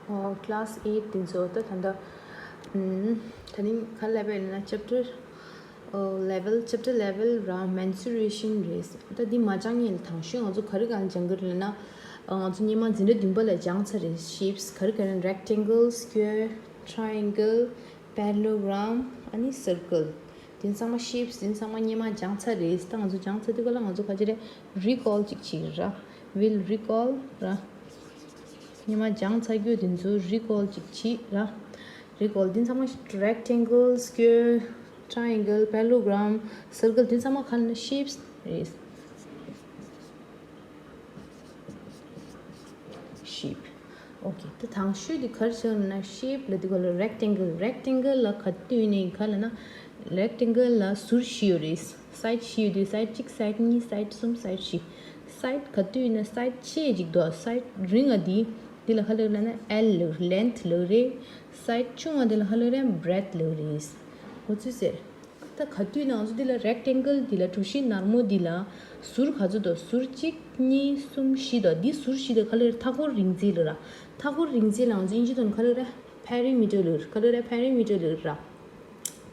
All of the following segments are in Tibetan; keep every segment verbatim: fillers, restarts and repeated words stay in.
ཨོ། Class eight དེ་ཚོ་ད་ད་ལྟ་ཨམ། ད་ནི་ག་ལབ་པ་ཡིན་ན་chapter ཨོ། Level, chapter level ར་mensuration རེད། ད་འདི་མ་སྦྱང་ཡིན་ལ་དང་ཤོས་ང་ཚོ་ག་རེ་གང་སྦྱང་གི་རེད་ལབ་ན། ཨ། ང་ཚོ་སྔོན་མ་འཛིན་གྲྭ་བདུན་པ་ལ་སྦྱངས་ཚར་རེད། Shapes ག་རེ་ག་རེ། Rectangle, square, triangle, parallelogram ཨ་ནི་circle། དེ་ཚང་མ་shapes དེ་ཚང་མ་སྔོན་མ་སྦྱངས་ཚར་རེད། ད་ང་ཚོ་སྦྱངས་ཚར་དུས་ག་ལ་ང་ཚོ་ག་ཅི་རེད། Recall ཅིག་བྱེད་ར། We'll recall ར། སྔོན་མ་སྦྱངས་ཚར་རྒྱུ་དེ་ཚོ་recall ཅིག་བྱེད་ར། Recall དེ་ཚང་མ་rectangle, square, triangle, parallelogram, circle དེ་ཚང་མ་ག་ལབ་ན་shapes རེད། Shape. Okay. ད་དང་ཤོས་དེ་ག་རེ་བྱས་ན་shape ལབ་དུས་ག་ལ་rectangle, rectangle ལ་ག་དུས་ནས་ག་ལབ་ན། Rectangle ལ་ཟུར་བཞི་ཡོད་རེད། Side བཞི་ཡོད་དུས་side གཅིག side གཉིས side གསུམ side བཞི། Side ག་དུས་ན་side ཆེ་ཅིག་འདུག side རིང་ང་དེ། འདི་ལ་ག་ལབ་ན་L ལབ། Length ལབ་རེད། Side ཆུང་ང་དེ་ལ་ག་ལབ་ན་breadth ལབ་རེད། འོ་ཚོད་ཟེར། ད་ག་དུས་ན་ང་ཚོ་འདི་ལ་rectangle འདི་ལ་གྲུ་བཞི་ནར་མོ་འདི་ལ་ཟུར་ག་ཚོད་འདུག་ཟུར་གཅིག་གཉིས་གསུམ་བཞི་འདུག་འདི་ཟུར་བཞི་དེ་ག་ལབ་རེད། མཐའ་འཁོར་རིང་ཚད་ལབ་ར། མཐའ་འཁོར་རིང་ཚད་ལ་ང་ཚོ་དབྱིན་ཇི་ཐོག་ནས་ག་ལབ་རེད། Perimeter ལབ་རེད། ག་ལབ་རེད། Perimeter ལབ་ར།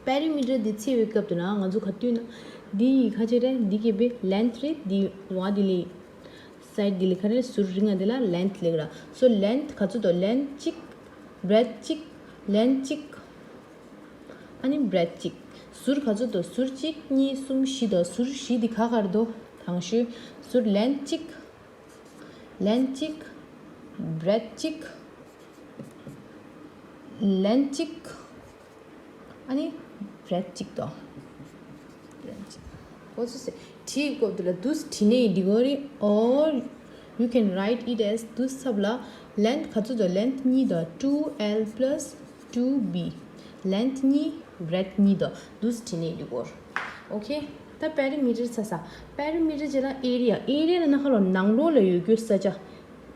Perimeter འདི་ཕྱེ་བའི་སྐབས་དུ་ན་ང་ཚོ་ག་དུས་ན་འདི་ཡི་ག་ཅི་རེད། འདི་གི་བའི་length རེད། འདི་བ་འདི་ལ་side འདི་ལ་ག་རེ། ཟུར་རིང་ང་འདི་ལ་length ལབ་ར། So length ག་ཚོད་འདུག length གཅིག breadth གཅིག length གཅིག་ཨ་ནི་breadth གཅིག་ཟུར་ག་ཚོད་འདུག་ཟུར་གཅིག་གཉིས་གསུམ་བཞི་འདུག་ཟུར་བཞི་འདི་ག་ག་རེ་འདུག་དང་ཤོས་ཟུར་length གཅིག length གཅིག breadth གཅིག length གཅིག་ཨ་ནི་breadth གཅིག་དང་། འོ་ཚོད་ཟེར། བྲིས་སྐབས་དུ་ལ་འདུག་སེ་བྲིས་ནས་འབྲི་དགོས་རེད། Or you can write it as འདུག་སེ་ཚབ་ལ་length ག་ཚོད་འདུག length གཉིས་དང་two L plus two B length གཉིས breadth གཉིས་དང་འདུག་སེ་བྲིས་ནས་འབྲི་དགོས། Okay. ད་perimeter ཚ་ས། Perimeter བྱས་ན་area. Area ལ་ན་ཁ་ལོ་ནང་ལོགས་ལ་ཡོད་རྒྱུ་ས་ཆ།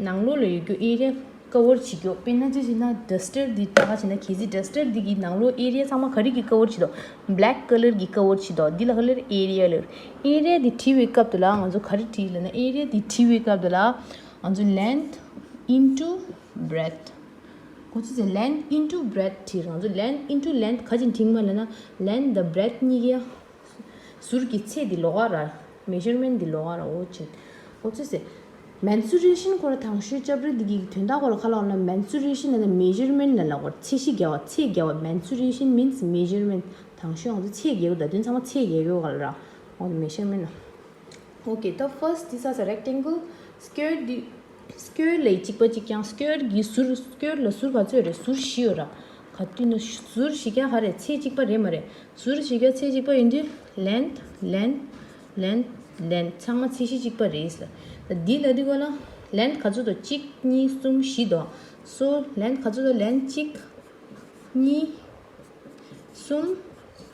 ནང་ལོགས་ལ་ཡོད་རྒྱུ་area cover བྱེད་རྒྱུ། དཔེར་ན་ཅི་བྱས་ན་duster འདི་ལྟ་བ་བྱས་ན། གལ་སྲིད་duster འདི་གི་ནང་ལོགས་area ཚང་མ་ག་རེ་གིས་cover བྱེད་དོ། Black colour གིས་cover བྱེད་དོ། འདི་ལ་ག་ལབ་རེད། Area ལབ་རེད། Area འདི་བྲིས་པའི་སྐབས་དུ་ལ་ང་ཚོ་ག་རེ་བྲིས་ལབ་ན། Area འདི་བྲིས་པའི་སྐབས་དུ་ལ་ང་ཚོ་length into breadth གོ་ཚོད་ཟེར། Length into breadth བྲིས། ང་ཚོ་length into length ག་ཅིག་བྲིས་མ་ལབ་ན། Length དང་breadth གཉིས་ཀ་ཟུར་གྱི་ཚད་འདི་ལོགས་ཀ་ར། Measurement འདི་ལོགས་ཀ་ར། འོ་ཅིག་འོ་ཚོད་ཟེར། Mensuration སྐོར་དང་ཤོས་ལྕགས་རི་འདི་གི་དོན་དག་སྐོར་ལ་ག་ལབ་ན། Mensuration ལབ་ན་measurement ལ་ལབ་དགོས། ཚད་གཞི་བརྒལ་བ། ཚད་བརྒལ་བ། Mensuration means measurement དང་ཤོས་ང་ཚོ་ཚད་བརྒལ་དགོས། ད་དོན་ཚང་མ་ཚད་བརྒལ་དགོས་ག་ལ་ར། འོ་measurement ལ། Okay, the first འདི་ས་ས་rectangle, square འདི། Square ལས་གཅིག་པ་གཅིག་རྐྱང་། Square གི་ཟུར། Square ལ་ཟུར་ག་ཚོད་རེད། ཟུར་བཞི་ཡོད་ར། ག་དུས་ན་ཟུར་བཞི་རྐྱང་ག་རེད། ཚད་གཅིག་པ་རེད་མ་རེད། ཟུར་བཞི་རྐྱང་ཚད་གཅིག་པ་ཡིན་དུས་length, length, length, length ཚང་མ་ཚད་གཞི་གཅིག་པ་རེད་ཟེར། ད་འདི་ལ་འདི་གོ་ལ་length ག་ཚོད་འདུག་གཅིག་གཉིས་གསུམ་བཞི་འདུག So length ག་ཚོད་འདུག length གཅིག་གཉིས། གསུམ།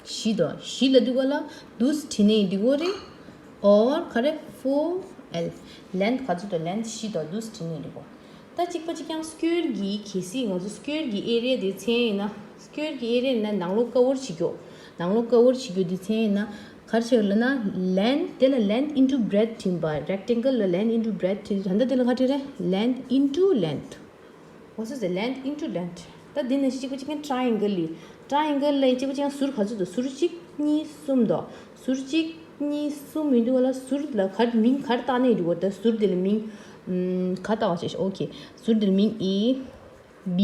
བཞི་དང་བཞི་ལ་འདི་གོ་ལ་འདུག་སེ་བྲིས་ནས་འདི་གོ་རེད། Or ག་རེ། four L length ག་ཚོད་དང་length བཞི་དང་འདུག་སེ་བྲིས་ནས་འདི་གོ། ད་གཅིག་པ་གཅིག་རྐྱང་square གི་གལ་སྲིད་ང་ཚོ་square གི་area དེ་མཚོན་ཡིན་ན། Square གི་area ཡིན་ན་ནང་ལོགས་cover བྱེད་རྒྱུ། ནང་ལོགས་cover བྱེད་རྒྱུ་དེ་མཚོན་ཡིན་ན་ག་རེ་བྱེད་ལབ་ན། Length དེ་ལ་length into breadth བྲིས་པ། Rectangle ལ་length into breadth བྲིས། ད་ལྟ་དེ་ལ་ག་རེ་རེད། Length into length འོ་ཚོད་ཟེར། Length into length ད་འདི་ནས་གཅིག་པ་གཅིག་རྐྱང་triangle ལས། Triangle ལས་གཅིག་པ་གཅིག་རྐྱང་ཟུར་ག་ཚོད་འདུག་ཟུར་གཅིག་གཉིས་གསུམ་འདུག་ཟུར་གཅིག་གཉིས་གསུམ་ཡིན་དུས་ག་ལ་ཟུར་ལ་ག་མིང་ག་རེ་བཏགས་ནས་འདུག་གོ་ད་ཟུར་འདི་ལ་མིང་ཨམ་ག་བཏགས་པ་བྱས། Okay. ཟུར་འདི་ལ་མིང་A B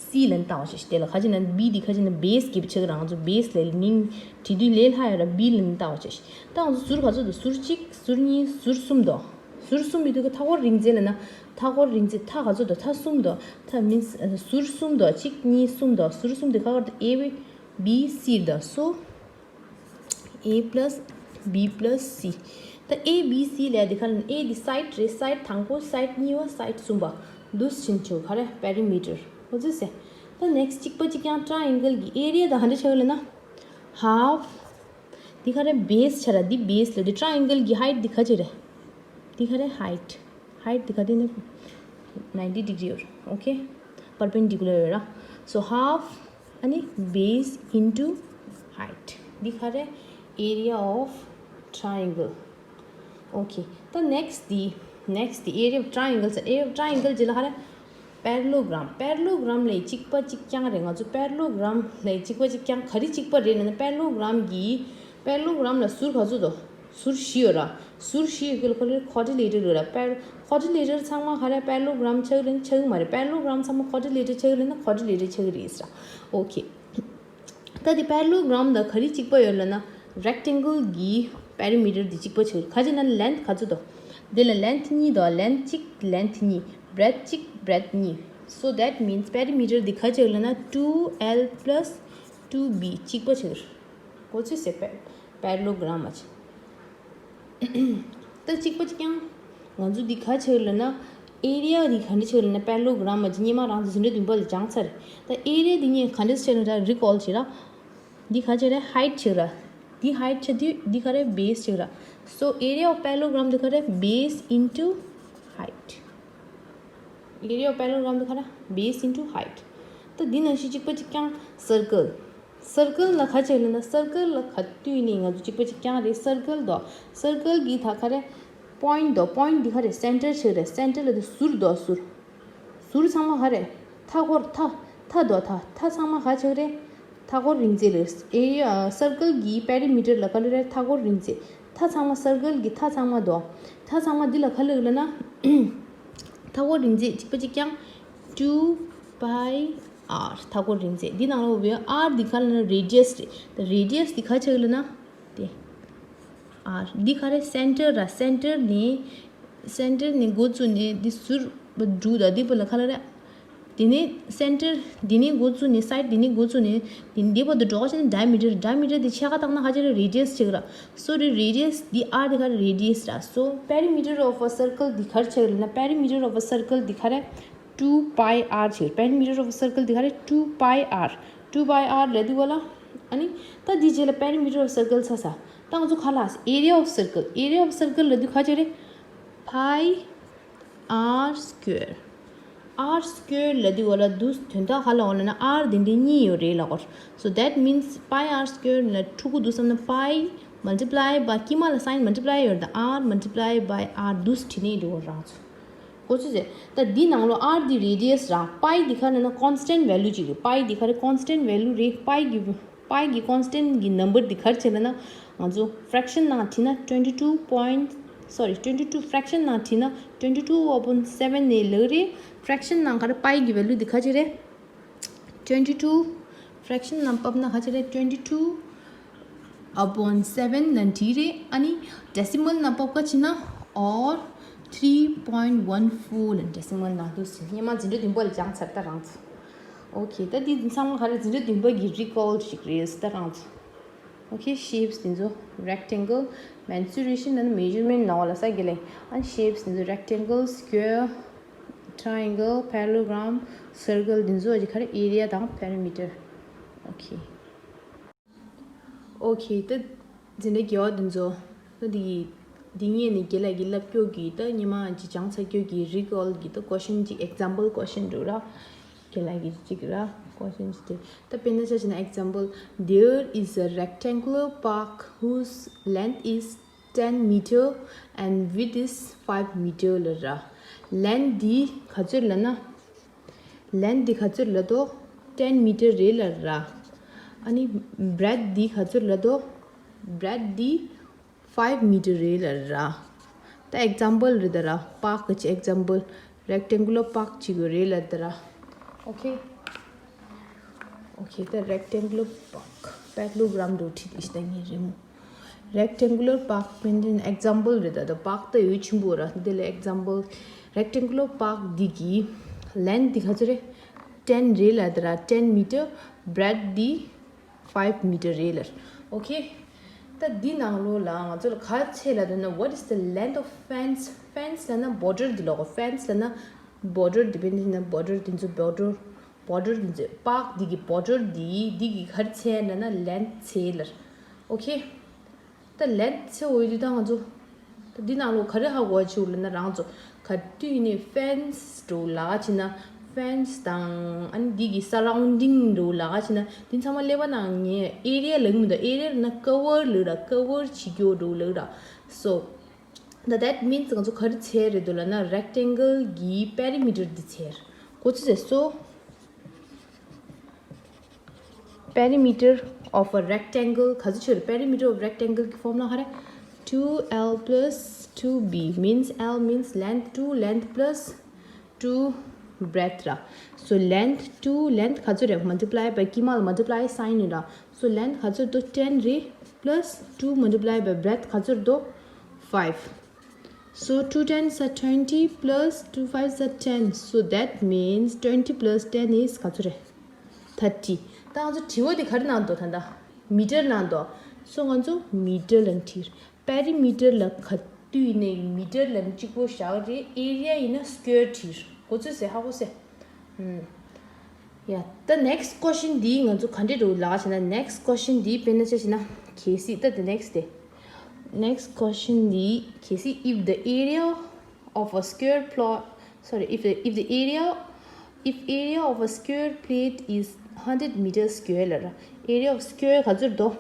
C ལབ་ནས་བཏགས་པ་བྱས། དེ་ལ་ག་ཅི་ན་B འདི་ག་ཅི་ན་base གི་ཆ་ག་རང་ཚོ་base ལ་མིང་བྲིས་དུས་ལས་སླ་ཡོད་ར། B ལབ་ནས་བཏགས་པ་བྱས། ད་ང་ཚོ་ཟུར་ག་ཚོད་འདུག་ཟུར་གཅིག་ཟུར་གཉིས། ཟུར་གསུམ་འདུག་ཟུར་གསུམ་ཡོད་དུས་ཀ་མཐའ་འཁོར་རིང་ཚད་ལབ་ན། མཐའ་འཁོར་རིང་ཚད་མཐའ་ག་ཚོད་འདུག་མཐའ་གསུམ་འདུག་མཐའ་means ཟུར་གསུམ་འདུག་གཅིག་གཉིས་གསུམ་འདུག་ཟུར་གསུམ་དེ་ག་བར་དུ་A B C འདུག So A plus B plus C ད་A B C ལབ་དེ་ག་ལ་A དེ་side རེད། Side དང་པོ། Side གཉིས་པ། Side གསུམ་པ། འདུག་སེ་ཕྱིན་ཆོག་ག་རེ། Perimeter འོ་ཚོད་ཟེར། ད་next གཅིག་པ་གཅིག་རྐྱང་triangle གི་area ད་ག་འདྲ་ཆགས་ལབ་ན། Half འདི་ག་རེ། base ཆགས་ར། འདི་base ལ། འདི་triangle གི་height འདི་ག་ཅི་རེད། འདི་ག་རེ། height height འདི་ག་དེ་ནི་ninety degree ཡོད། Okay. Perpendicular ཡོད་ར། So half ཨ་ནི་base into height འདི་ག་རེ། Area of triangle. Okay. ད་next འདི། next འདི་area of triangle ཟེར། Area of triangle ཟེར་ལ་ག་རེ། པེ་ར་ལོ་གྷ་རམ། པེ་ར་ལོ་གྷ་རམ་ལས་གཅིག་པ་གཅིག་རྐྱང་རེད། ང་ཚོ་པེ་ར་ལོ་གྷ་རམ་ལས་གཅིག་པ་གཅིག་རྐྱང་ག་རེ་གཅིག་པ་རེད་ལབ་ན། པེ་ར་ལོ་གྷ་རམ་གྱི་པེ་ར་ལོ་གྷ་རམ་ལ་ཟུར་ག་ཚོད་འདུག་ཟུར་བཞི་ཡོད་ར། ཟུར་བཞི་ཡོད་ཀྱི་ལ་ཁོ་ལ་ཁོ་ཌི་ལེ་ཊར་ཡོད་ར། པེ་ཁོ་ཌི་ལེ་ཊར་ཚང་མ་ག་རེ་པེ་ར་ལོ་གྷ་རམ་ཆགས་ལེན་ཆགས་མ་རེད། པེ་ར་ལོ་གྷ་རམ་ཚང་མ་ཁོ་ཌི་ལེ་ཊར་ཆགས་ལེན་ན་ཁོ་ཌི་ལེ་ཊར་ཆགས་རེད་ཟེར། ཨོ་ཁེ། ད་དེ་པེ་ར་ལོ་གྷ་རམ་དང་ག་རེ་གཅིག་པ་ཡོད་ལབ་ན། རེག་ཊེང་གལ་གྱི་པེ་རི་མི་ཊར་དེ་གཅིག་པ་ཆགས། ག་ཅི་ན་ལེན་ཐི་ག་ཚོད་འདུག་དེ་ལ་ལེན་ཐི་གཉིས་འདུག་ལེན་ཐི་གཅིག་ལེན་ཐི་གཉིས། བྷི་རེད་ཐི་གཅིག་བྷི་རེད་ཐི་གཉིས། So that means པེ་རི་མི་ཊར་དེ་ག་ཆགས་ལབ་ན། two L plus two B གཅིག་པ་ཆགས། གོ་ཚོད་ཟེར། པེ་པེ་ར་ལོ་གྷ་རམ་མ་ཆགས། ད་གཅིག་པ་གཅིག་རྐྱང་། ང་ཚོ་འདི་ག་ཆགས་ལབ་ན། ཨེ་རི་ཡ་འདི་ག་འདྲ་ཆགས་ལབ་ན། པེ་ར་ལོ་གྷ་རམ་མ་ཆགས། སྔོན་མ་རང་ཚོ་འཛིན་གྲྭ་བདུན་པ་ལ་སྦྱངས་ཚར། ད་ཨེ་རི་ཡ་འདི་གཉིས་ག་འདྲ་ཆགས་ལབ་ན། རི་ཀོལ་བྱེད་ར། འདི་ག་ཆགས་རེད། ཧའིཊ་ཆགས་ར། འདི་ཧའིཊ་ཆགས་དུས་འདི་ག་རེ་བྷེ་སི་ཆགས་ར། So area of parallelogram འདི་ག་རེ། Base into height. Area of parallelogram འདི་ག་རེ། Base into height. ད་འདི་ནང་བཞིན་གཅིག་པ་གཅིག་རྐྱང་སར་ཀལ། སར་ཀལ་ལ་ག་ཆགས་ལབ་ན། སར་ཀལ་ལ་ག་དུས་ནས་ང་ཚོ་གཅིག་པ་གཅིག་རྐྱང་རེད། སར་ཀལ་དོ། སར་ཀལ་གི་ད་ག་རེ། པོ་ཡིནཊ་དོ། པོ་ཡིནཊ་འདི་ག་རེ། སེན་ཊར་ཆགས་རེད། སེན་ཊར་ལ་དེ་ཟུར་དོ་ཟུར། ཟུར་ཚང་མ་ག་རེ། མཐའ་འཁོར་མཐའ། མཐའ་དོ་མཐའ། མཐའ་ཚང་མ་ག་ཆགས་རེད། མཐའ་འཁོར་རིང་ཚད་རེད། ཨེ་རི་ཡ་སར་ཀལ་གྱི་པེ་རི་མི་ཊར་ལ་ག་ལབ་རེད། མཐའ་འཁོར་རིང་ཚད། མཐའ་ཚང་མ་སར་ཀལ་གྱི་མཐའ་ཚང་མ་དོ། མཐའ་ཚང་མ་འདི་ལ་ག་ལབ་ལབ་ན། མཐའ་འཁོར་རིང་ཚད་གཅིག་པ་གཅིག་རྐྱང་two pi r། མཐའ་འཁོར་རིང་ཚད་འདི་ནང་ལ་བའི་ཨར་འདི་ག་ལབ་ན་རེ་ཌི་ཡས་རེད། ད་རེ་ཌི་ཡས་འདི་ག་ཆགས་ལབ་ན། དེ་ཨར་འདི་ག་རེ། སེན་ཊར་ར། སེན་ཊར་ནས་སེན་ཊར་ནས་འགོ་བཙུགས་ནས་འདི་ཟུར་བ་འགྲུ་ད་འདི་བ་ལ་ག་ལབ་རེད། དེ་ནས་སེན་ཊར་འདི་ནས་འགོ་བཙུགས་ནས། སའིཌ་འདི་ནས་འགོ་བཙུགས་ནས་འདི་འདི་བར་དུ་འགྲོ་ག་བྱས་ན་ཌའི་མི་ཊར། ཌའི་མི་ཊར་འདི་ཕྱེད་ཀ་བཏང་ན་ག་ཆགས་རེད། རེ་ཌི་ཡས་ཆགས་ར། སོ་རི། རེ་ཌི་ཡས་འདི་ཨར་འདི་ག་རེ། རེ་ཌི་ཡས་ར། So perimeter of a circle འདི་ག་རེ་ཆགས་ལབ་ན། Perimeter of a circle འདི་ག་རེ། two pi r ཆགས། Perimeter of a circle འདི་ག་རེ། two pi r། two pi r ལབ་དུས་བ་ལ། ཨ་ནི་ད་འདི་རྗེས་ལ་perimeter of circle ཚ་ས། ད་ང་ཚོ་ག་ལ་area of circle། Area of circle ལབ་དུས་ག་ཆགས་རེད། Pi r square. R square ལབ་དུས་བ་ལ་དུ་དོན་དག་ག་ལ་འོང་ལབ་ན། ཨར་འདི་འདྲའི་གཉིས་ཡོད་རེད་ལབ་གོ། So that means pi r square ལ་ཕྲུ་གུ་འདུག་བསམ་ན། Pi multiply by དཀྱིལ་མ་ལ་སའིན་མལ་ཊི་པ་ལའི་ཡོད་རེད། ད་ཨར་མལ་ཊི་པ་ལའི་བའི་ཨར་འདུག་བྲིས་ནས་འགྲོ་བ་རང་ཚོ། གོ་ཚོད་ཟེར། ད་འདི་ནང་ལོ་ཨར་འདི་རེ་ཌི་ཡས་རང་། པའི་འདི་ག་རེ་ན་ཀོན་སི་ཊེན་ཊི་ཝེ་ལུ་ཅིག་རེད། པའི་འདི་ག་རེ། ཀོན་སི་ཊེན་ཊི་ཝེ་ལུ་རེད། པའི་གི་པའི་གི་ཀོན་སི་ཊེན་ཊི་གི་ནམ་བར་འདི་ག་རེ་བྱས་ལབ་ན། ང་ཚོ་ཕ་རེག་ཤན་ནང་བྲིས་ན་twenty two point, sorry, twenty two, ཕ་རེག་ཤན་ནང་བྲིས་ན་twenty two upon seven ནས་ལབ་རེད། ཕ་རེག་ཤན་ནང་ག་རེ། པའི་གི་ཝེ་ལུ་འདི་ག་ཅིག་རེད། twenty two ཕ་རེག་ཤན་ནང་ཕབ་ན་ག་ཅིག་རེད། twenty two upon seven ལབ་འགྲིག་རེད། ཨ་ནི་ཌེ་སི་མལ་ནང་ཕབ་ག་ཕྱིན་ན། or three point one four ལབ། ཌེ་སི་མལ་ནང་དུ་སྙན་མ་འཛིན་གྲྭ་བདུན་པ་ལ་སྦྱངས་ཚར། ད་རང་ཚོ། ཨོ་ཁེ། ད་འདི་ཚང་མ་ག་རེ། འཛིན་གྲྭ་བདུན་པ་གི་རི་ཀོལ་ཞིག་རེད། ད་རང་ཚོ། ཨོ་ཁེ། ཤེབས་འདི་ཚོ་རེག་ཊེང་གལ། མེན་སུ་རེ་ཤན་ལབ་ན་མེ་ཇར་མེན་ནང་ལ་ས་གི་ལེ། ཨ་ནི་ཤེབས་འདི་ཚོ་རེག་ཊེང་གལ། སི་ཀོར། ཊ་རའེང་གལ། པེ་ར་ལེ་གྷ་རམ། སར་ཀལ། འདི་ཚོ་ག་རེ། ཨེ་རི་ཡ་དང་པེ་རི་མི་ཊར། ཨོ་ཁེ། ཨོ་ཁེ། ད་འཛིན་གྲྭ་བརྒྱད་པ་འདི་ཚོ། ད་འདི་གི་འདི་ངས་ནི་རྒན་ལགས་ཀྱིས་ལབ་སྐྱོ་གི། ད་སྔོན་མ་ཅིག་སྦྱངས་ཚར་སྐྱོ་གི་རི་ཀོལ་གི། ད་ཀོ་ཤན་ཅིག་ཨེག་ཛམ་པལ་ཀོ་ཤན་འགྲོ་ར། རྒན་ལགས་ཀྱིས་ཅིག་ར་ཀོ་ཤན་ཅིག་དེ། ད་དཔེར་ན་ཆ་བཞག་ན། Example, there is a rectangular park whose length is ten meter and width is five meter ལབ་ར། ལེན་ཐི་འདི་ག་ཚོད་ལབ་ན། ལེན་ཐི་འདི་ག་ཚོད་ལབ་འདུག ten meter རེད་ལབ་ར། ཨ་ནི་བྷི་རེད་ཐི་འདི་ག་ཚོད་ལབ་འདུག་བྷི་རེད་ཐི་འདི་five meter རེད་ལབ་ར། ད་ཨེག་ཛམ་པལ་རེད་ད་ར། པཱརཀ་གི་ཨེག་ཛམ་པལ། རེག་ཊེང་གུ་ལར་པཱརཀ་ཅིག་ཡོད་རེད་ལབ་ད་ར། ཨོ་ཁེ། ཨོ་ཁེ། ད་རེག་ཊེང་གུ་ལར་པཱརཀ། པེ་ར་ལེ་གྷ་རམ་འགྲོ་ཁྲིད་དེ་ཤི་ད་ངའི་རི་མོ། རེག་ཊེང་གུ་ལར་པཱརཀ་མིན་ཨེག་ཛམ་པལ་རེད་ད། ད་པཱརཀ་ད་ཡོད་ཆེན་པོ་ར། འདི་ལ་ཨེག་ཛམ་པལ། རེག་ཊེང་གུ་ལར་པཱརཀ་འདི་གི་ལེན་ཐི་འདི་ག་ཚོད་རེད། ten རེད་ལབ་ད་ར། ten meter. བྷི་རེད་ཐི་འདི་five meter རེད་ལབ། ཨོ་ཁེ། ད་འདི་ནང་ལོགས་ལ་ང་ཚོ་ལ་ག་རེ་ཆགས་ལབ་ན། What is the length of fence? Fence ལབ་ན་བོར་ཌར་འདི་ལབ་གོ། ཕེན་སི་ལབ་ན་བོར་ཌར། འདི་དཔེར་ན་ན་བོར་ཌར་འདི་ཚོ་བོར་ཌར། བོར་ཌར་འདི་ཚོ། པཱརཀ་འདི་གི་བོར་ཌར་འདི་འདི་གི་ག་རེ་ཆགས་ལབ་ན་ལེན་ཐི་ཆགས་ལབ། ཨོ་ཁེ། ད་ལེན་ཐི་ཆགས་འོ་ཡོད་དུས་ད་ང་ཚོ། ད་འདི་ནང་ལོགས་ག་རེ་ཧ་གོ་བ་བྱུང་ལབ་ན། རང་ཚོ་ག་དུས་ནས་ཕེན་སི་འདྲ་བོ་ལབ་ཕྱིན་ན། ཕེན་སི་དང་ཨ་ནི་འདི་གི་སར་རའུན་ཌིང་འདྲ་བོ་ལབ་ཕྱིན་ན། འདི་ཚང་མ་ཀླད་པ་ནང་ངས་ཨེ་རི་ཡ་ལབ་ཀྱི་མི་འདུག་ཨེ་རི་ཡ་ལབ་ན་ཀ་བར་ལབ་ར། ཀ་བར་བྱེད་རྒྱུ་འདྲ་བོ་ལབ་ར། So the, that means ང་ཚོ་ག་རེ་ཆགས་རེད་འདུག་ལབ་ན། རེག་ཊེང་གུ་ལར་གི་པེ་རི་མི་ཊར་འདི་ཆགས། གོ་ཚོད་ཟེར། So, perimeter of a rectangle ག་ཚོད་ཆགས་རེད། Perimeter of rectangle གི་formula ག་རེ། two L plus two B means L means length two, length plus two breadth ར། So length two, length ག་ཚོད་རེད། multiply by དཀྱིལ་མ་ལ་multiply sign ཡིན་ར། So length ག་ཚོད་འདུག ten རེད། Plus two multiply by breadth ག་ཚོད་འདུག five. So two tens are twenty plus two fives are ten. So that means twenty plus ten is ག་ཚོད་རེད། thirty. ད་ང་ཚོ་དྲི་བ་དེ་ག་རེ་གནང་འདུག་ད་ལྟ་མི་ཊར་གནང་འདུག So ང་ཚོ་མི་ཊར་ལ་འཁྲིད། པེ་རི་མི་ཊར་ལ་ག་དུས་ཡིན་ནའི་མི་ཊར་ལ་གཅིག་པོ་བཞག་རེད། ཨེ་རི་ཡ་ཡིན་ན་སྐོར་འཁྲིད། གོ་ཚོད་ཟེར། ཧ་གོ་ཟེར། ཡ། ད་next question འདི་ང་ཚོ་ག་འདྲས་འགྲོ་ལབ་བྱས་ན། next question འདི་དཔེར་ན་ཆ་བཞག་ན། གལ་སྲིད་ད་the next day next question འདི་གལ་སྲིད། If the area of a square plot, sorry, if the, if the area, if area of a square plate is hundred meter square ལབ་ར། Area of square ག་ཚོད་འདུག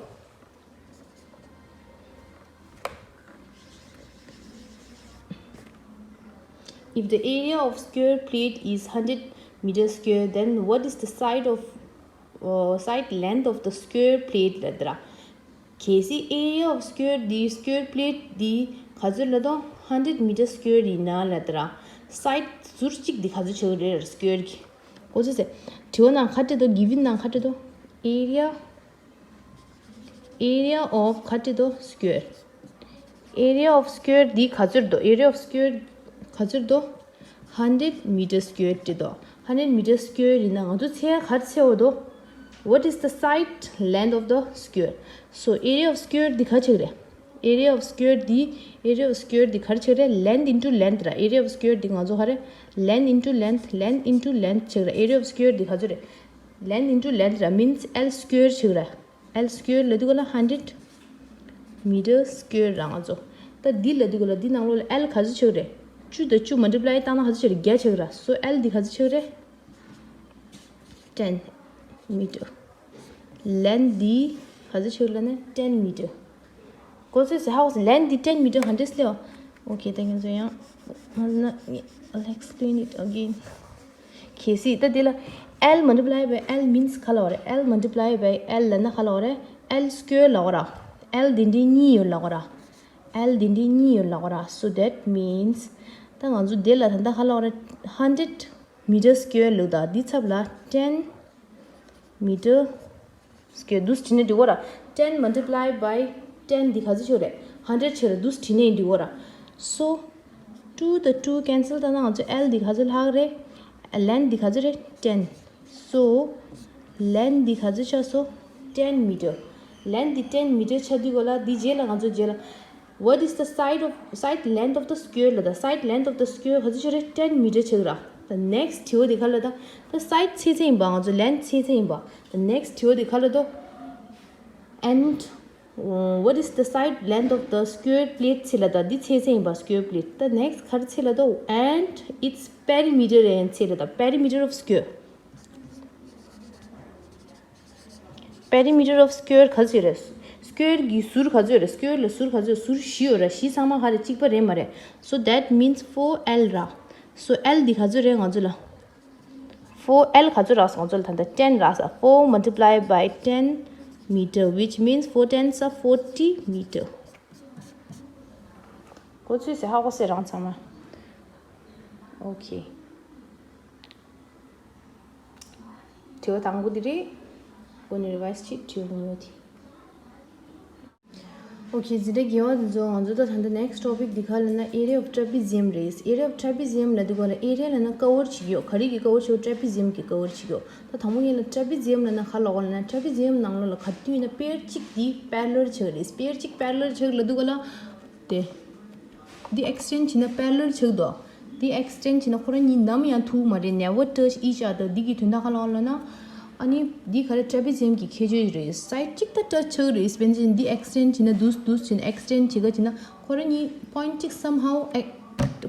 If the area of square plate is hundred meter square, then what is the side of, uh, side length of the square plate ལབ་དེ་ར། གལ་སྲིད་area of square འདི་square plate འདི་ག་ཚོད་ལབ་དང་hundred meter square ཡིན་ན་ལབ་དེ་ར། Side ཟུར་གཅིག་འདི་ག་ཚོད་ཆགས་རེད་square གི། གོ་ཚོད་ཟེར། དྲི་བ་ནང་ག་རེ་འདུག given ནང་ག་རེ་འདུག area, area of ག་རེ་འདུག square. Area of square འདི་ག་ཚོད་འདུག area of square ག་ཚོད་འདུག hundred meter square འདི་འདུག hundred meter square ཡིན་ན་ང་ཚོ་འཚོལ་ག་རེ་འཚོལ་བ་འདུག What is the side length of the square? So area of square འདི་ག་ཆགས་རེད། Area of square འདི། area of square འདི་ག་རེ་ཆགས་རེད། Length into length ར། Area of square འདི་ང་ཚོ་ག་རེ། Length into length, length into length ཆགས་རེད། Area of square འདི་ག་ཚོད་རེད། Length into length ར་means L square ཆགས་ར། L square ལབ་དུས་ག་ལ་hundred meter square ར་ང་ཚོ། ད་འདི་ལབ་དུས་ག་ལ་འདི་ནང་ལོགས་ལ་L ག་ཚོད་ཆགས་རེད། བཅུ་དང་བཅུ་multiply བཏང་ན་ག་ཚོད་ཆགས་རེད། བརྒྱ་ཆགས་ར། So L འདི་ག་ཚོད་ཆགས་རེད། ten meter. Length འདི་ག་ཚོད་ཆགས་ལབ་ན་ten meter. གོ་ཚོད་ཟེར། ཧ་གོ་སོང་། Length འདི་ten meter hundred ལས། Okay, thank you so young. I'll explain it again. གལ་སྲིད་ད་འདི་ལ་L multiply by L means ག་ལབ་རེད། L multiply by L ལབ་ན་ག་ལབ་རེད། L square ལབ་ར། L འདི་འདྲའི་གཉིས་ཡོད་ལབ་ར། L འདི་འདྲའི་གཉིས་ཡོད་ལབ་ར། So that means ད་ང་ཚོ་འདི་ལ་ད་ལྟ་ག་ལབ་རེད། hundred meter square ལབ་ད་འདི་ཚབ་ལ་ten meter square འདུག་སེ་བྲིས་ན་འགྲིག་གོ་ར། ten multiply by ten འདི་ག་ཚོད་ཆགས་རེད། hundred ཆགས་རེད། འདུག་སེ་བྲིས་ན་འགྲིག་གོ་ར། So two དང་two cancel བཏང་ན་ང་ཚོ་L འདི་ག་ཚོད་ལྷག་རེད། Length འདི་ག་ཚོད་རེད། ten. So length འདི་ག་ཚོད་ཆགས་སོང་། ten meter. Length འདི་ten meter ཆགས་དུས་གོ་ལ། འདི་རྗེས་ལ་ང་ཚོ་རྗེས་ལ། What is the side of, side length of the square ལབ་ད། Side length of the square ག་ཚོད་ཆགས་རེད། ten meter ཆགས་ར། The next དྲི་བ་འདི་ག་ལབ་ད། The side ཚད་ཚད་ཡིན་པ། ང་ཚོ་length ཚད་ཚད་ཡིན་པ། The next དྲི་བ་འདི་ག་ལབ་ད། And, uh, what is the side length of the square plate ཚད་ལབ་ད། འདི་ཚད་ཚད་ཡིན་པ། Square plate. The next ག་རེ་ཚད་ལབ་ད། And its perimeter ཡང་ཚད་ལབ་ད། Perimeter of square. Perimeter of square ག་ཚོད་རེད། Square གི་ཟུར་ག་ཚོད་རེད། Square ལ་ཟུར་ག་ཚོད། ཟུར་བཞི་ཡོད་ར། བཞི་ཚང་མ་ག་རེ་གཅིག་པ་རེད་མ་རེད། So that means four L ར། So L འདི་ག་ཚོད་རེད་ང་ཚོ་ལ། Four L ག་ཚོད་རག་སོང་ང་ཚོ་ལ། ད་ལྟ་ten རག་སོང་། Four multiply by ten meter, which means four tens are forty meter. གོ་ཚོད་ཟེར། ཧ་གོ་སོང་རང་ཚང་མ། Okay. དྲི་བ་དང་པོ་འདི་རེད། འོ་ནི་revise བྱེད། དྲི་བ་གཉིས་པ་དེ། Okay, འཛིན་གྲྭའི་དགེ་བ་འདི་ཚོ། ང་ཚོ་ད་ད་ལྟ་next topic འདི་ག་ལབ་ན་area of trapezium རེད། Area of trapezium ལབ་དུས་ག་ལ་area ལབ་ན་cover བྱེད་ཀྱི་ཡོད། ག་རེ་གིས་cover བྱེད་ཀྱི་ཡོད། Trapezium གིས་cover བྱེད་ཀྱི་ཡོད། ད་དང་པོ་ཉིད་ལ་trapezium ལབ་ན་ག་ལབ་དགོས་ལབ་ན། Trapezium ནང་ལོགས་ལ་ག་དུས་ཡིན་ན་pair གཅིག་འདི་parallel ཆགས་རེད། Pair གཅིག་parallel ཆགས་ལབ་དུས་ག་ལ། དེ། འདི་extend བྱས་ན་parallel ཆགས་འདུག་འདི་extend བྱས་ན་ཁོ་རང་གཉིས་ནམ་ཡང་ཐུག་མ་རེད། Never touch each other. འདི་གི་དོན་དག་ག་ལབ་ལབ་ན། ཨ་ནི་འདི་ག་རེ། trapezium གི་ཁྱད་ཆོས་རེད། Side གཅིག་ད་touch ཆགས་རེད། དཔེར་ན་འདི་extend བྱས་ན། འདུག་འདུག་བྱས་ན། Extend བྱེད་ག་བྱས་ན་ཁོ་རང་གཉིས་point གཅིག་somehow ཨེ།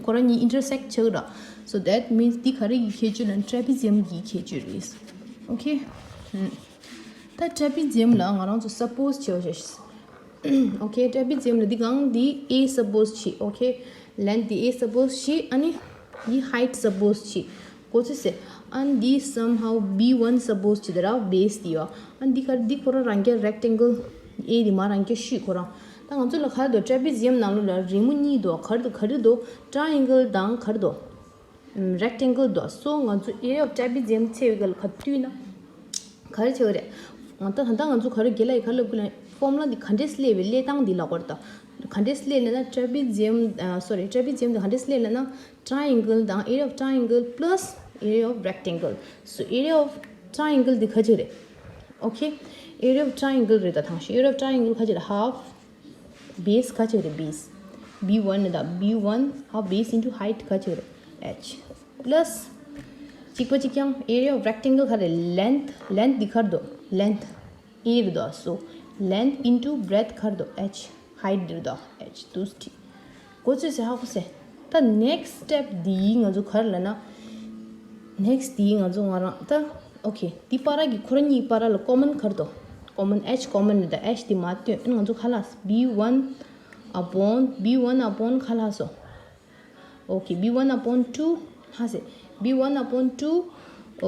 ཁོ་རང་གཉིས་intersect ཆགས་ར། So that means འདི་ག་རེ་གི་ཁྱད་ཆོས་ལབ་ན། trapezium གི་ཁྱད་ཆོས་རེད། Okay. ད་trapezium ལ་ང་རང་ཚོ་suppose བྱེད་པ་བྱ། Okay, trapezium ལ་འདི་གང་འདི་A suppose བྱེད། Okay, length འདི་A suppose བྱེད། ཨ་ནི་འདི་height suppose བྱེད། གོ་ཚོད་ཟེར། and this somehow B one suppose ཅི་དེ་ར་base དེ་ཡོད། and འདི་གར་འདི་ཁོ་རང་རང་རྒྱལ་rectangle A དེ་མ་རང་རྒྱལ་ཤུས་ཁོ་རང་། ད་ང་ཚོ་ལ་ག་རེ་འདུག trapezium ནང་ལོགས་ལ་རི་མོ་གཉིས་འདུག་ག་རེ་འདུག་ག་རེ་འདུག triangle དང་ག་རེ་འདུག rectangle འདུག so ང་ཚོ་area of trapezium འཚོལ་བའི་སྐབས་ལ་ག་བསྟུན་ན། ག་རེ་བྱེད་ཀྱི་རེད། ང་ད་ད་ལྟ་ང་ཚོ་ག་རེ་དགེ་ལགས་ཡིས་ག་རེ་ལབ་ཀྱི་ལབ་formula འདི་ག་འདྲས་སླེབས་པའི་སླེབས་སྟངས་འདི་ལབ་དགོས་རེད་ད། ག་འདྲས་སླེབས་ལབ་ན་trapezium ཨ་sorry trapezium འདི་ག་འདྲས་སླེབས་ལབ་ན་triangle དང་area of triangle plus area of rectangle so area of triangle འདི་ག་ཅིག་རེད། okay area of triangle རེད་ད་ཐང་ཤི་area of triangle ག་ཅིག་རེད་half base ག་ཅིག་རེད་base B one ནི་ད་B one half base into height ག་ཅིག་རེད H plus གཅིག་པ་གཅིག་རྐྱང་area of rectangle ག་རེད་length length འདི་ག་རེ་འདུག length A རེད་འདུག so length into breadth ག་རེ་འདུག H height འདི་རེད་འདུག H དུས་ཁྲི་གོ་ཚོད་ཟེར་ཧ་གོ་ཟེར། ད་next step འདི་ང་ཚོ་ག་རེ་ལབ་ན། next འདི་ང་ཚོ་ང་རང་ད་okay འདི་བར་གྱི་ཁོ་རང་གཉིས་བར་ལ་common ག་རེ་འདུག common H common རེད་ད H འདི་མ་བཏོན་ཨ་ང་ཚོ་ག་ལབ་B one upon B one upon ག་ལབ་སོང་། okay B one upon two ལྷག་སེ། B one upon two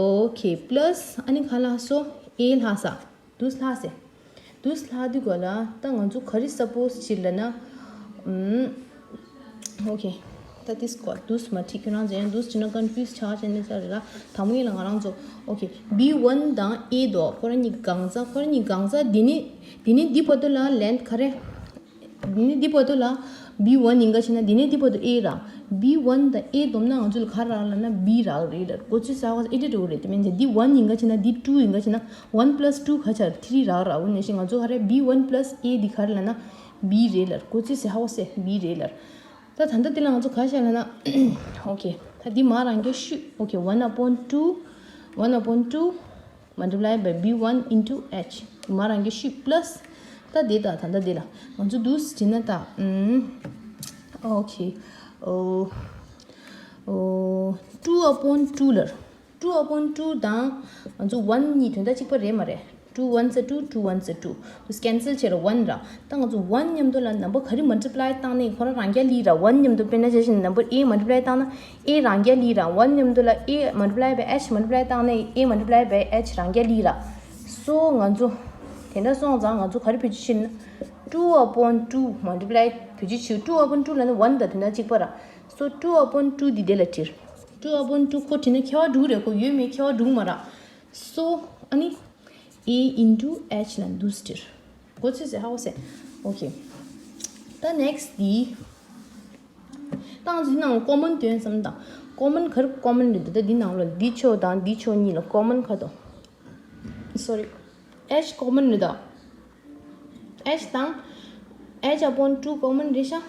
okay plus ཨ་ནི་ག་ལབ་སོང་A ལྷག་ས། དུས་ལྷག་སེ། དུས་ལྷག་དུས་ག་ལ་ད་ང་ཚོ་ག་རེ་suppose བྱེད་ལབ་ན། ཨུམ། okay ད་དེ་སྐོར་དུས་མ་ཁྲིད་ཁྱོད་རང་ཚོ་ཡང་དུས་བྱེད་ན་confuse ཆགས་ཆེ་ནས་ཆགས་རེད་ལ་དང་པོ་ཡིན་ལ་ང་རང་ཚོ། okay B one དང་A འདུག་ཁོ་རང་གཉིས་གང་ཚ་ཁོ་རང་གཉིས་གང་ཚ་འདི་ནི་འདི་ནི་འདི་བར་དུ་ལ་length ག་རེ། འདི་ནི་འདི་བར་དུ་ལ་B one ཡིན་ག་ཕྱིན་ན་འདི་ནི་འདི་བར་དུ་A རག B one དང་A བསྡོམས་ན་ང་ཚོ་ལ་ག་རག་ལབ་ན་B རག་རེད་ལ་གོ་ཚུལ་ཟ་བ་ཨེ་འདྲ་འགྲོ་གི་རེད་དེ་མིན་ཏེ་འདི་one ཡིན་ག་ཕྱིན་ན་འདི་two ཡིན་ག་ཕྱིན་ན་one plus two ག་ཆར་three རག་རག་འོ་ནས་ཤི་ང་ཚོ་ག་རེ་B one plus A འདི་ག་རེ་ལབ་ན་B རེད་ལ་གོ་ཚུལ་ཟ་བ་སེ་B རེད་ལ། ད་ད་ལྟ་འདི་ལ་ང་ཚོ་ག་བྱ་ལབ་ན། okay ད་འདི་མ་རང་གི་ཤུ། okay one upon two one upon two multiply by B one into H མ་རང་གི་ཤུ་plus ད་འདི་ད་ད་ད་འདི་ལ་ང་ཚོ་འདུག་སེ་བྱས་ན་ད་ཨུམ། okay ཨོ་ཨོ་two upon two ལར། two upon two དང་ང་ཚོ་one གཉིས་དོན་དག་གཅིག་པ་རེད་མ་རེད། two ones are two two ones are two དུས་cancel བྱས་ར་one ར། ད་ང་ཚོ་one མཉམ་དུ་ལ་number ག་རེ་multiply བཏང་ནས་ཁོ་རང་རང་རྐྱ་ལི་ར་one མཉམ་དུ་དཔེར་ན་བྱས་ཤིང་number A multiply བཏང་ན་A རང་རྐྱ་ལི་ར་one མཉམ་དུ་ལ A multiply by H multiply བཏང་ནས A multiply by H རང་རྐྱ་ལི་ར། so ང་ཚོ་དེ་འདྲ་སོང་ཙང་ང་ཚོ་ག་རེ་བེད་སྤྱོད་བྱེད་ན་two upon two multiply བེད་སྤྱོད་བྱེད། two upon two ལ་ནི་one དང་དོན་དག་གཅིག་པ་ར། so two upon two འདི་དེ་ལ་བྲིས། two upon two ཁོ་བྲིས་ན་ཁྱད་པར་འགྲོ་གི་རེད་ཁོ་ཡོད་མེད་ཁྱད་པར་འགྲོ་གི་མ་ར། so ཨ་ནི། A into H ལ་འདུག་སེ་བྲིས། གོ་ཚོད་ཟེར་ཧ་གོ་སེ། okay ད་next འདི། ད་ང་ཚོ་འདི་ནང་ལ་common དོན་བསམ་དང་། common ག་རེ་common རེད་འདུག་ད་འདི་ནང་ལ་འདི་ཕྱོགས་དང་འདི་ཕྱོགས་གཉིས་ལ་common ག་དོ། sorry H common རེད་ད། H དང་། H upon two common རེད་ཤག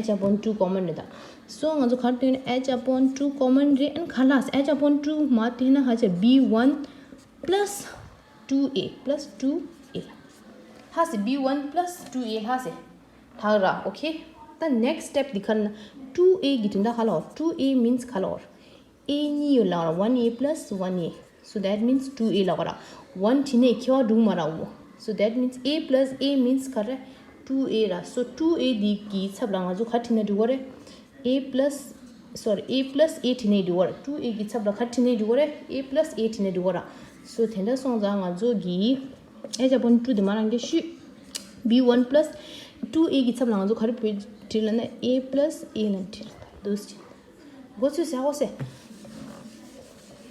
H upon two common རེད་ད། so ང་ཚོ་ག་རེ་བཏོན་ན་H upon two common རེད་ཨན་ག་ལ་H upon two མ་བཏོན་ན་ཧ་ཅང་B one plus two A plus two A ལྷག་སེ། B one plus two A ལྷག་སེ། ཐག་ར། okay ད་next step འདི་ག་རེ་ན། two A གི་དོན་དག་ག་ལ་འོར། two A means ག་ལ་འོར། A གཉིས་ཡོད་ལ་one A plus one A so that means two A ལ་གོ་ར། one བྲིས་ནས་ཁྱད་པར་འགྲོ་གི་མ་ར་འོ། so that means A plus A means ག་རེ། two A ར། so two A འདི་གི་ཚབ་ལ་ང་ཚོ་ག་བྲིས་ན་འགྲིག་གོ་རེད། A plus sorry A plus A བྲིས་ནས་འགྲིག་གོ་རེད། two A གི་ཚབ་ལ་ག་བྲིས་ནས་འགྲིག་གོ་རེད། A plus A བྲིས་ནས་འགྲིག་གོ་ར། so དེ་འདྲ་སོང་ཙང་ང་ཚོ་གི་H upon two འདི་མ་རང་གི་ཤུ། B one plus two A གི་ཚབ་ལ་ང་ཚོ་ག་རེ་བྲིས་ལབ་ན་A plus A ལ་བྲིས་ལ་འདུག་སེ། གོ་ཚོད་ཟ་གོ་སེ།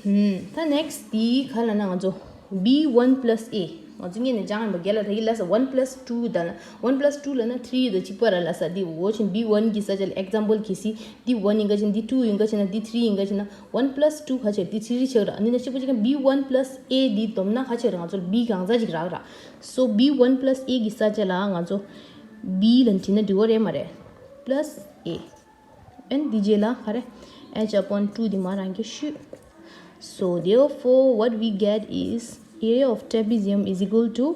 ཧུམ། ད་next འདི་ག་ལབ་ན་ང་ཚོ་B one plus A ང་ཚོ་ངེད་ནས་སྦྱང་ཡིན་པ་རྒྱལ་ལ་ད་གི་ལ་ས་one plus two ད་ལ་one plus two ལབ་ན་three ད་གཅིག་པ་ར་ལ་ས་འདི་འོ་ཆེན་B one གི་ས་ཆ་ལ་example གི་སི་འདི་one ཡིན་ག་ཆེན་འདི་two ཡིན་ག་ཆེན་ན་འདི་three ཡིན་ག་ཆེན་ན་one plus two ག་ཆེ་འདི་three ཆེ་ར་ཨ་ནི་ན་གཅིག་པ་གཅིག་ག་B one plus A འདི་བསྡོམས་ན་ག་ཆེ་ར་ང་ཚོ་ལ་B གང་ཚ་ཅིག་རག་ར། so B one plus A གི་ས་ཆ་ལ་ང་ཚོ་B ལ་བྲིས་ན་འགྲིག་གོ་རེད་མ་རེད། plus A and འདི་རྗེས་ལ་ག་རེ། H upon two འདི་མ་རང་གི་ཤུ། so therefore what we get is area of trapezium is equal to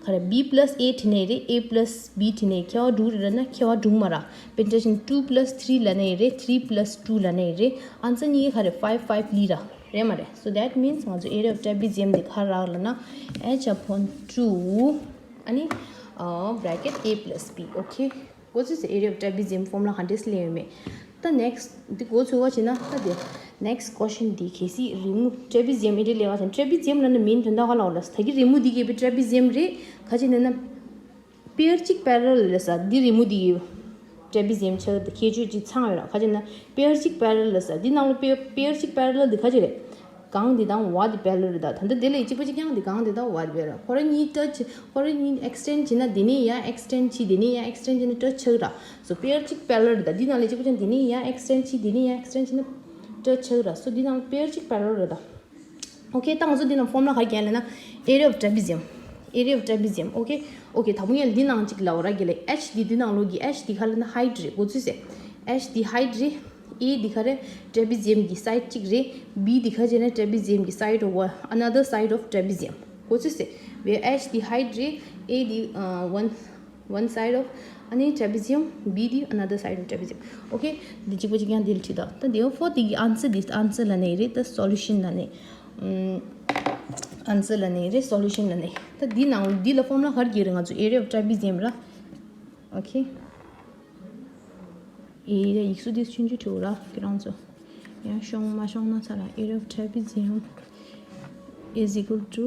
ག་རེ། B plus A བྲིས་ནས་རེད། A plus B བྲིས་ནས་ཁྱད་པར་འགྲོ་རེད་ན་ཁྱད་པར་འགྲོ་མ་ར། penetration two plus three ལ་ནས་རེད། three plus two ལ་ནས་རེད། answer གཉིས་ཀ་ག་རེ། five five ལི་ར་རེད་མ་རེད། so that means ང་ཚོ་area of trapezium འདི་ག་རག་ལ་ན་H upon two ཨ་ནི་bracket A plus B okay གོ་ཚོད་ཟེར། area of trapezium formula ག་འདྲས་ལེན་ཡོད་མེད། ད་next འདི་གོ་ཚོད་བ་བྱས་ན་ད་དེ་ Next question འདི་གལ་སྲིད་རི་མོ་trapezium ཨེ་འདྲ་ལས་ཀ་བྱས་trapezium ལབ་ན་མིང་དོན་དག་ག་ལ་འོ་ལ་ད་གི་རི་མོ་འདི་གས་པའི་trapezium རེད། ག་ཅི་ནས་ན་པེར་གཅིག་parallel ལ་ས་འདི་རི་མོ་འདི་གི་trapezium ཆགས་ད་ཁྱད་ཆོས་ཅིག་ཚང་ཡོད་ར། ག་ཅི་ན་པེར་གཅིག་parallel ལ་ས་འདི་ནང་ལ་པེར་པེར་གཅིག་parallel འདི་ག་ཅི་རེད། གང་འདི་དང་བ་འདི་parallel རེད་ད། ད་འདི་དེ་ལས་གཅིག་པ་གཅིག་རྐྱང་འདི་གང་འདི་དང་བ་འདི་parallel ཁོ་ར་གཉིས་touch ཁོ་ར་གཉིས་extend བྱས་ན་འདི་ནས་ཡང་extend བྱས་འདི་ནས་ཡང་extend བྱས་ན་touch ཆགས་ར། so པེར་གཅིག་parallel རེད་ད། འདི་ནང་ལས་གཅིག་པ་གཅིག་འདི་ནས་ཡང་extend བྱས་འདི་ནས་ཡང་extend བྱས་ན་touch ཆགས་ར། so འདི་ནང་པེར་གཅིག་parallel རེད་ད། okay ད་ང་ཚོ་འདི་ནང་formula ག་རེ་རྒྱག་ལབ་ན་area of trapezium area of trapezium okay okay ད་བུ་ངས་འདི་ནང་གཅིག་ལབ་ར་གི་ལས་H འདི་འདི་ནང་ལོག་གི་H འདི་ག་ལབ་ན་height རེད་གོ་ཚུལ་ཟེར། H འདི་height རེད། A འདི་ག་རེད། trapezium གི་side གཅིག་རེད། B འདི་ག་ཅེ་ན་trapezium གི་side of another side of trapezium གོ་ཚུལ་ཟེར། བས་H འདི་height རེད། A འདི་one one side of ཨ་ནི་trapezium B འདི་another side of trapezium okay འདི་གཅིག་པ་གཅིག་རྐྱང་འདི་ལ་བྲིས་དང་། ད་འདི་ཡང་four འདི་གི་answer འདི་answer ལབ་ནས་རེད་ད་solution ལབ་ནས། answer ལབ་ནས་རེད་solution ལབ་ནས། ད་འདི་ནང་འདི་ལ་formula ག་རེ་རྒྱག་རེད་ང་ཚོ་area of trapezium ར། okay ཨེ་ཡ་ཡིག་གཟུགས་འདི་ཆུང་ཆུང་བྲིས་ར་ཁྱེད་རང་ཚོ། ཡང་ཤོང་མ་ཤོང་ན་ཚ་ར། area of trapezium is equal to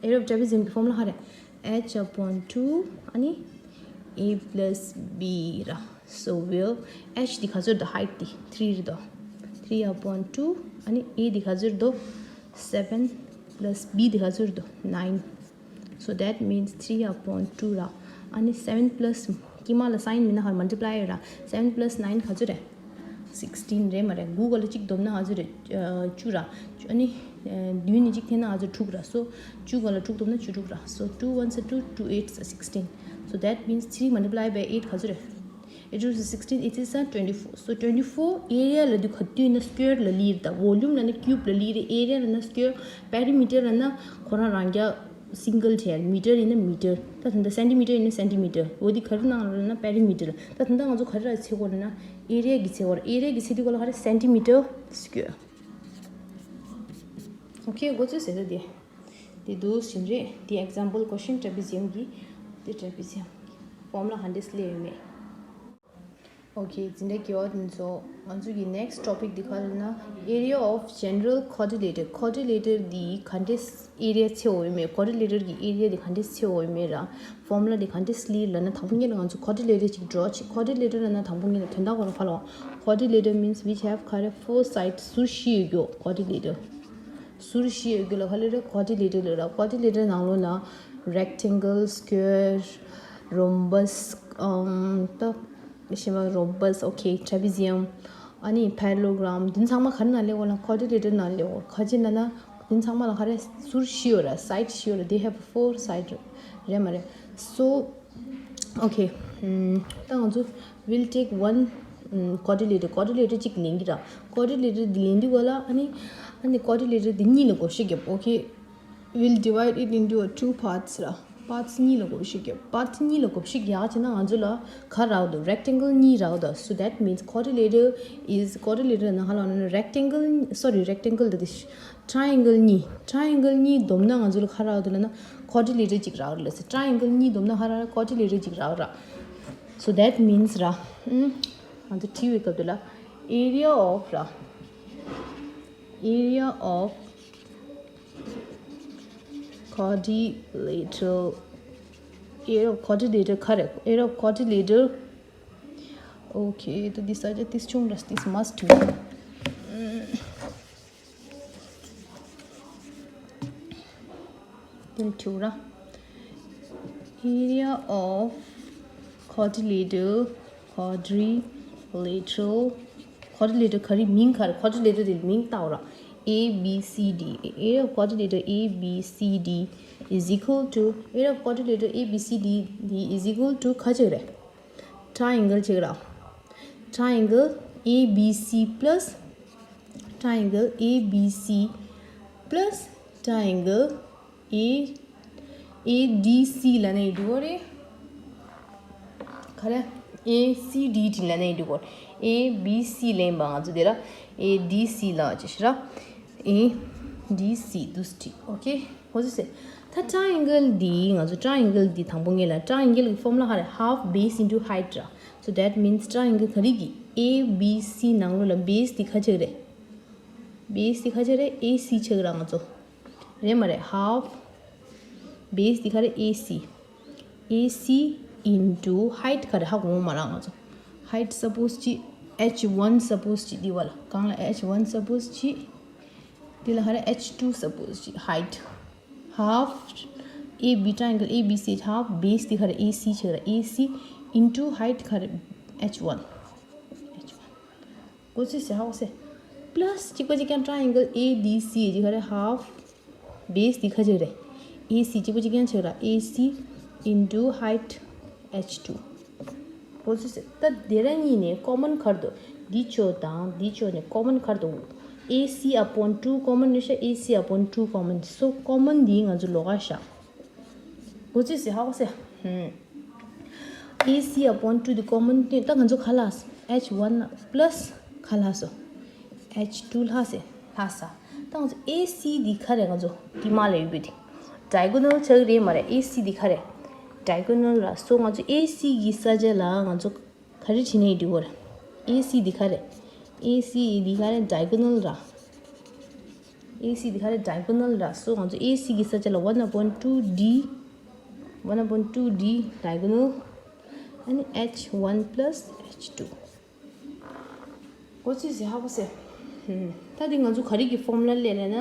area of trapezium གི་formula ག་རེད། H upon two ཨ་ནི་A plus B ར། so well H འདི་ག་ཚོད་རེད་ད། height འདི་three རེད་ད། three upon two ཨ་ནི་A འདི་ག་ཚོད་རེད་ད། seven plus B འདི་ག་ཚོད་རེད་ད། nine so that means three upon two ར། ཨ་ནི་seven plus དཀྱིལ་མ་ལ་sign མིན་ན་ཧར་multiply ར། seven plus nine ག་ཚོད་རེད། sixteen རེད་མ་རེད། དགུ་ག་ལ་གཅིག་བསྡོམས་ན་ག་ཚོད་རེད། བཅུ་ར། ཨ་ནི་བདུན་ནས་གཅིག་འཐེན་ན་ག་ཚོད་དྲུག་ར། so བཅུ་ག་ལ་དྲུག་བསྡོམས་ན་བཅུ་དྲུག་ར། so two ones are two, two eights are sixteen. so that means three multiply by eight ག་ཚོད་རེད། It is sixteen, it is a twenty-four. so twenty-four area ལ་དུ་ག་དུས་ན་square ལ་ལི་རེད་ད། volume ལ་ན་cube ལ་ལི་རེད། area ལ་ན་square perimeter ལ་ན་ཁོ་རང་རང་རྒྱ་single བྱས་meter ཡིན་ན་meter ད་ད་ད་centimeter ཡིན་ན་centimeter འོ་དི་ག་རེ་ནང་ལ་ན་perimeter ད་ད་ད་ང་ཚོ་ག་རེ་ར་ཚེ་གོ་ན་area གི་ཚེ་གོ་area གི་ཚེ་དུ་ག་ལ་ག་རེ་centimeter square okay འགོ་ཚུལ་ཟེར་ད་དེ། དེ་འདུག་བཞིན་རེད། དེ་example question trapezium གི་དེ་trapezium formula ག་འདྲས་སླེབས་ཡོད་མེད། okay འཛིན་གྲྭའི་དགེ་བ་དེ་ཚོ་ང་ཚོ་གི་next topic དེ་ག་ལ་ན་area of general quadrilateral quadrilateral དེ་ག་འདྲས་area ཚེ་འོ་ཡོད་མེད། quadrilateral གི་area དེ་ག་འདྲས་ཚེ་འོ་ཡོད་མེད་ར། formula དེ་ག་འདྲས་སླེབས་ལ་ན་དང་པོ་ཉིད་ལ་ང་ཚོ་quadrilateral ཅིག་draw བྱེད། quadrilateral ལ་ན་དང་པོ་ཉིད་ལ་དོན་དག་ག་རེ་ག་ལ་quadrilateral means which have ག་རེ་four sides ཟུར་བཞི་ཡོད་རྒྱུ་quadrilateral ཟུར་བཞི་ཡོད་རྒྱུ་ལ་ག་ལེ་རེད། quadrilateral ལ་ར། quadrilateral ནང་ལོགས་ན་rectangle, square, rhombus ཨམ་ད་ཤེས་མ་rhombus okay trapezium ཨ་ནི་parallelogram དེ་ཚང་མ་ག་རེ་ནང་སླེབས་ཡོད་ལ་quadrilateral ནང་སླེབས་ཡོད། ག་ཅི་ན་ན་དེ་ཚང་མ་ལ་ག་རེ་ཟུར་བཞི་ཡོད་ར། side བཞི་ཡོད་ར། they have four side རེད་མ་རེད། so okay ད་ང་ཚོ we'll take one quadrilateral quadrilateral གཅིག་ལེན་གྱི་ར། quadrilateral འདི་ལེན་དུས་ག་ལ་ཨ་ནི་ཨ་ནི་quadrilateral འདི་གཉིས་ལ་བགོ་བཤའ་རྒྱབ། okay we'll divide it into a two parts ར། parts གཉིས་ལ་བགོ་བཤའ་རྒྱབ། parts གཉིས་ལ་བགོ་བཤའ་རྒྱག་བྱས་ན་ང་ཚོ་ལ་ག་རག་འདུག rectangle གཉིས་རག་འདུག so that means quadrilateral is quadrilateral ནང་ཧ་ལ་ན་rectangle sorry rectangle འདི་triangle གཉིས triangle གཉིས་བསྡོམས་ན་ང་ཚོ་ལ་ག་རག་འདུག་ལབ་ན་quadrilateral གཅིག་རག་རེད་ལ། triangle གཉིས་བསྡོམས་ན་ག་རག་ར། quadrilateral གཅིག་རག་ར། so that means ར། ང་ཚོ་བྲིས་པའི་སྐབས་དུ་ལ་area of ར། area of quadrilateral area of quadrilateral ག་རེ། area of quadrilateral okay ད་འདི་ས་ཆ་ཏིས་ཆུང་ར། ཏིས་མ་སྟུ། དེ་ལ་ཐུག་ར། area of quadrilateral quadrilateral quadrilateral ག་རེ་མིང་ག་རེ། quadrilateral དེ་མིང་བཏགས་ར། A B C D area of quadrilateral A B C D is equal to area of quadrilateral A B C D is equal to ག་ཅིག་རེད། triangle ཅིག་ར། triangle A B C plus triangle A B C plus triangle A ADC ལ་ནས་འདུག་རེད། ག་རེ། ACDD ལ་ནས་འདུག་རེད། ABC ལེན་པ་ང་ཚོ་དེ་ལ་ADC ལ་ཅི་ཞིག་ར། ADC འདུག་སྟེ། okay འོ་ཟེར། ད་triangle འདི་ང་ཚོ་triangle འདི་དང་པོ་ངེས་ལ་triangle གི་formula ག་རེ། half base into height ར། so that means triangle ག་རེ་གི་ABC ནང་ལོགས་ལ་base འདི་ག་ཅིག་རེད། base དེ་ག་ཚོད་རེད། AC ཆགས་ར་ང་ཚོ། རེད་མ་རེད། half base དེ་ག་རེད། AC AC into height ག་རེད། ཧ་གོ་མ་ར་ང་ཚོ། height suppose ཅི། H one suppose ཅི། འདི་བ་ལ་གང་ལ། H one suppose ཅི། འདི་ལ་ག་རེད། H two suppose ཅི། height half AB triangle ABC half base དེ་ག་རེད། AC ཆགས་ར། AC into height ག་རེད། H one H one གོ་ཚོད་ཟེར། ཧ་གོ་སོང་། plus གཅིག་པ་གཅིག་རྐྱང་triangle ADC དེ་ག་རེད། half base དེ་ག་ཚོད་རེད། AC གཅིག་པ་གཅིག་རྐྱང་ཆགས་ར། AC into height H two གོ་ཚོད་ཟེར། ད་དེ་ར་གཉིས་ནས་common ག་རེ་འདུག་འདི་ཕྱོགས་དང་འདི་ཕྱོགས་ནས་common ག་རེ་འདུག AC upon two common རེད་ཤག AC upon two common so common འདི་ང་ཚོ་ལོགས་ཀ་བཞག་གོ་ཚོད་ཟེར། ཧ་གོ་སོང་། ཨུམ། AC upon two དེ་common དེ་ད་ང་ཚོ་ག་ལ་H one plus ག་ལ་སོ། H two ལྷག་སེ་ལྷག་ས། ད་ང་ཚོ་AC འདི་ག་རེད། ང་ཚོ་འདི་མ་ལ་ཡོད་པའི་དེ་diagonal ཆགས་རེད་མ་རེད། AC འདི་ག་རེད། diagonal ར། so ང་ཚོ་AC གི་ས་ཆ་ལ་ང་ཚོ་ག་རེ་བྲིས་ནས་འགྲིག་གོ་རེད། AC འདི་ག་རེད། AC འདི་ག་རེད། diagonal ར། AC འདི་ག་རེད། diagonal ར། so ང་ཚོ་AC གི་ས་ཆ་ལ་one upon two D one upon two D diagonal ཨ་ནི་H one plus H two གོ་ཚོད་ཟེར། ཧ་གོ་སོང་། ད་འདི་ང་ཚོ་ག་རེ་གི་formula སླེབས་ལབ་ན།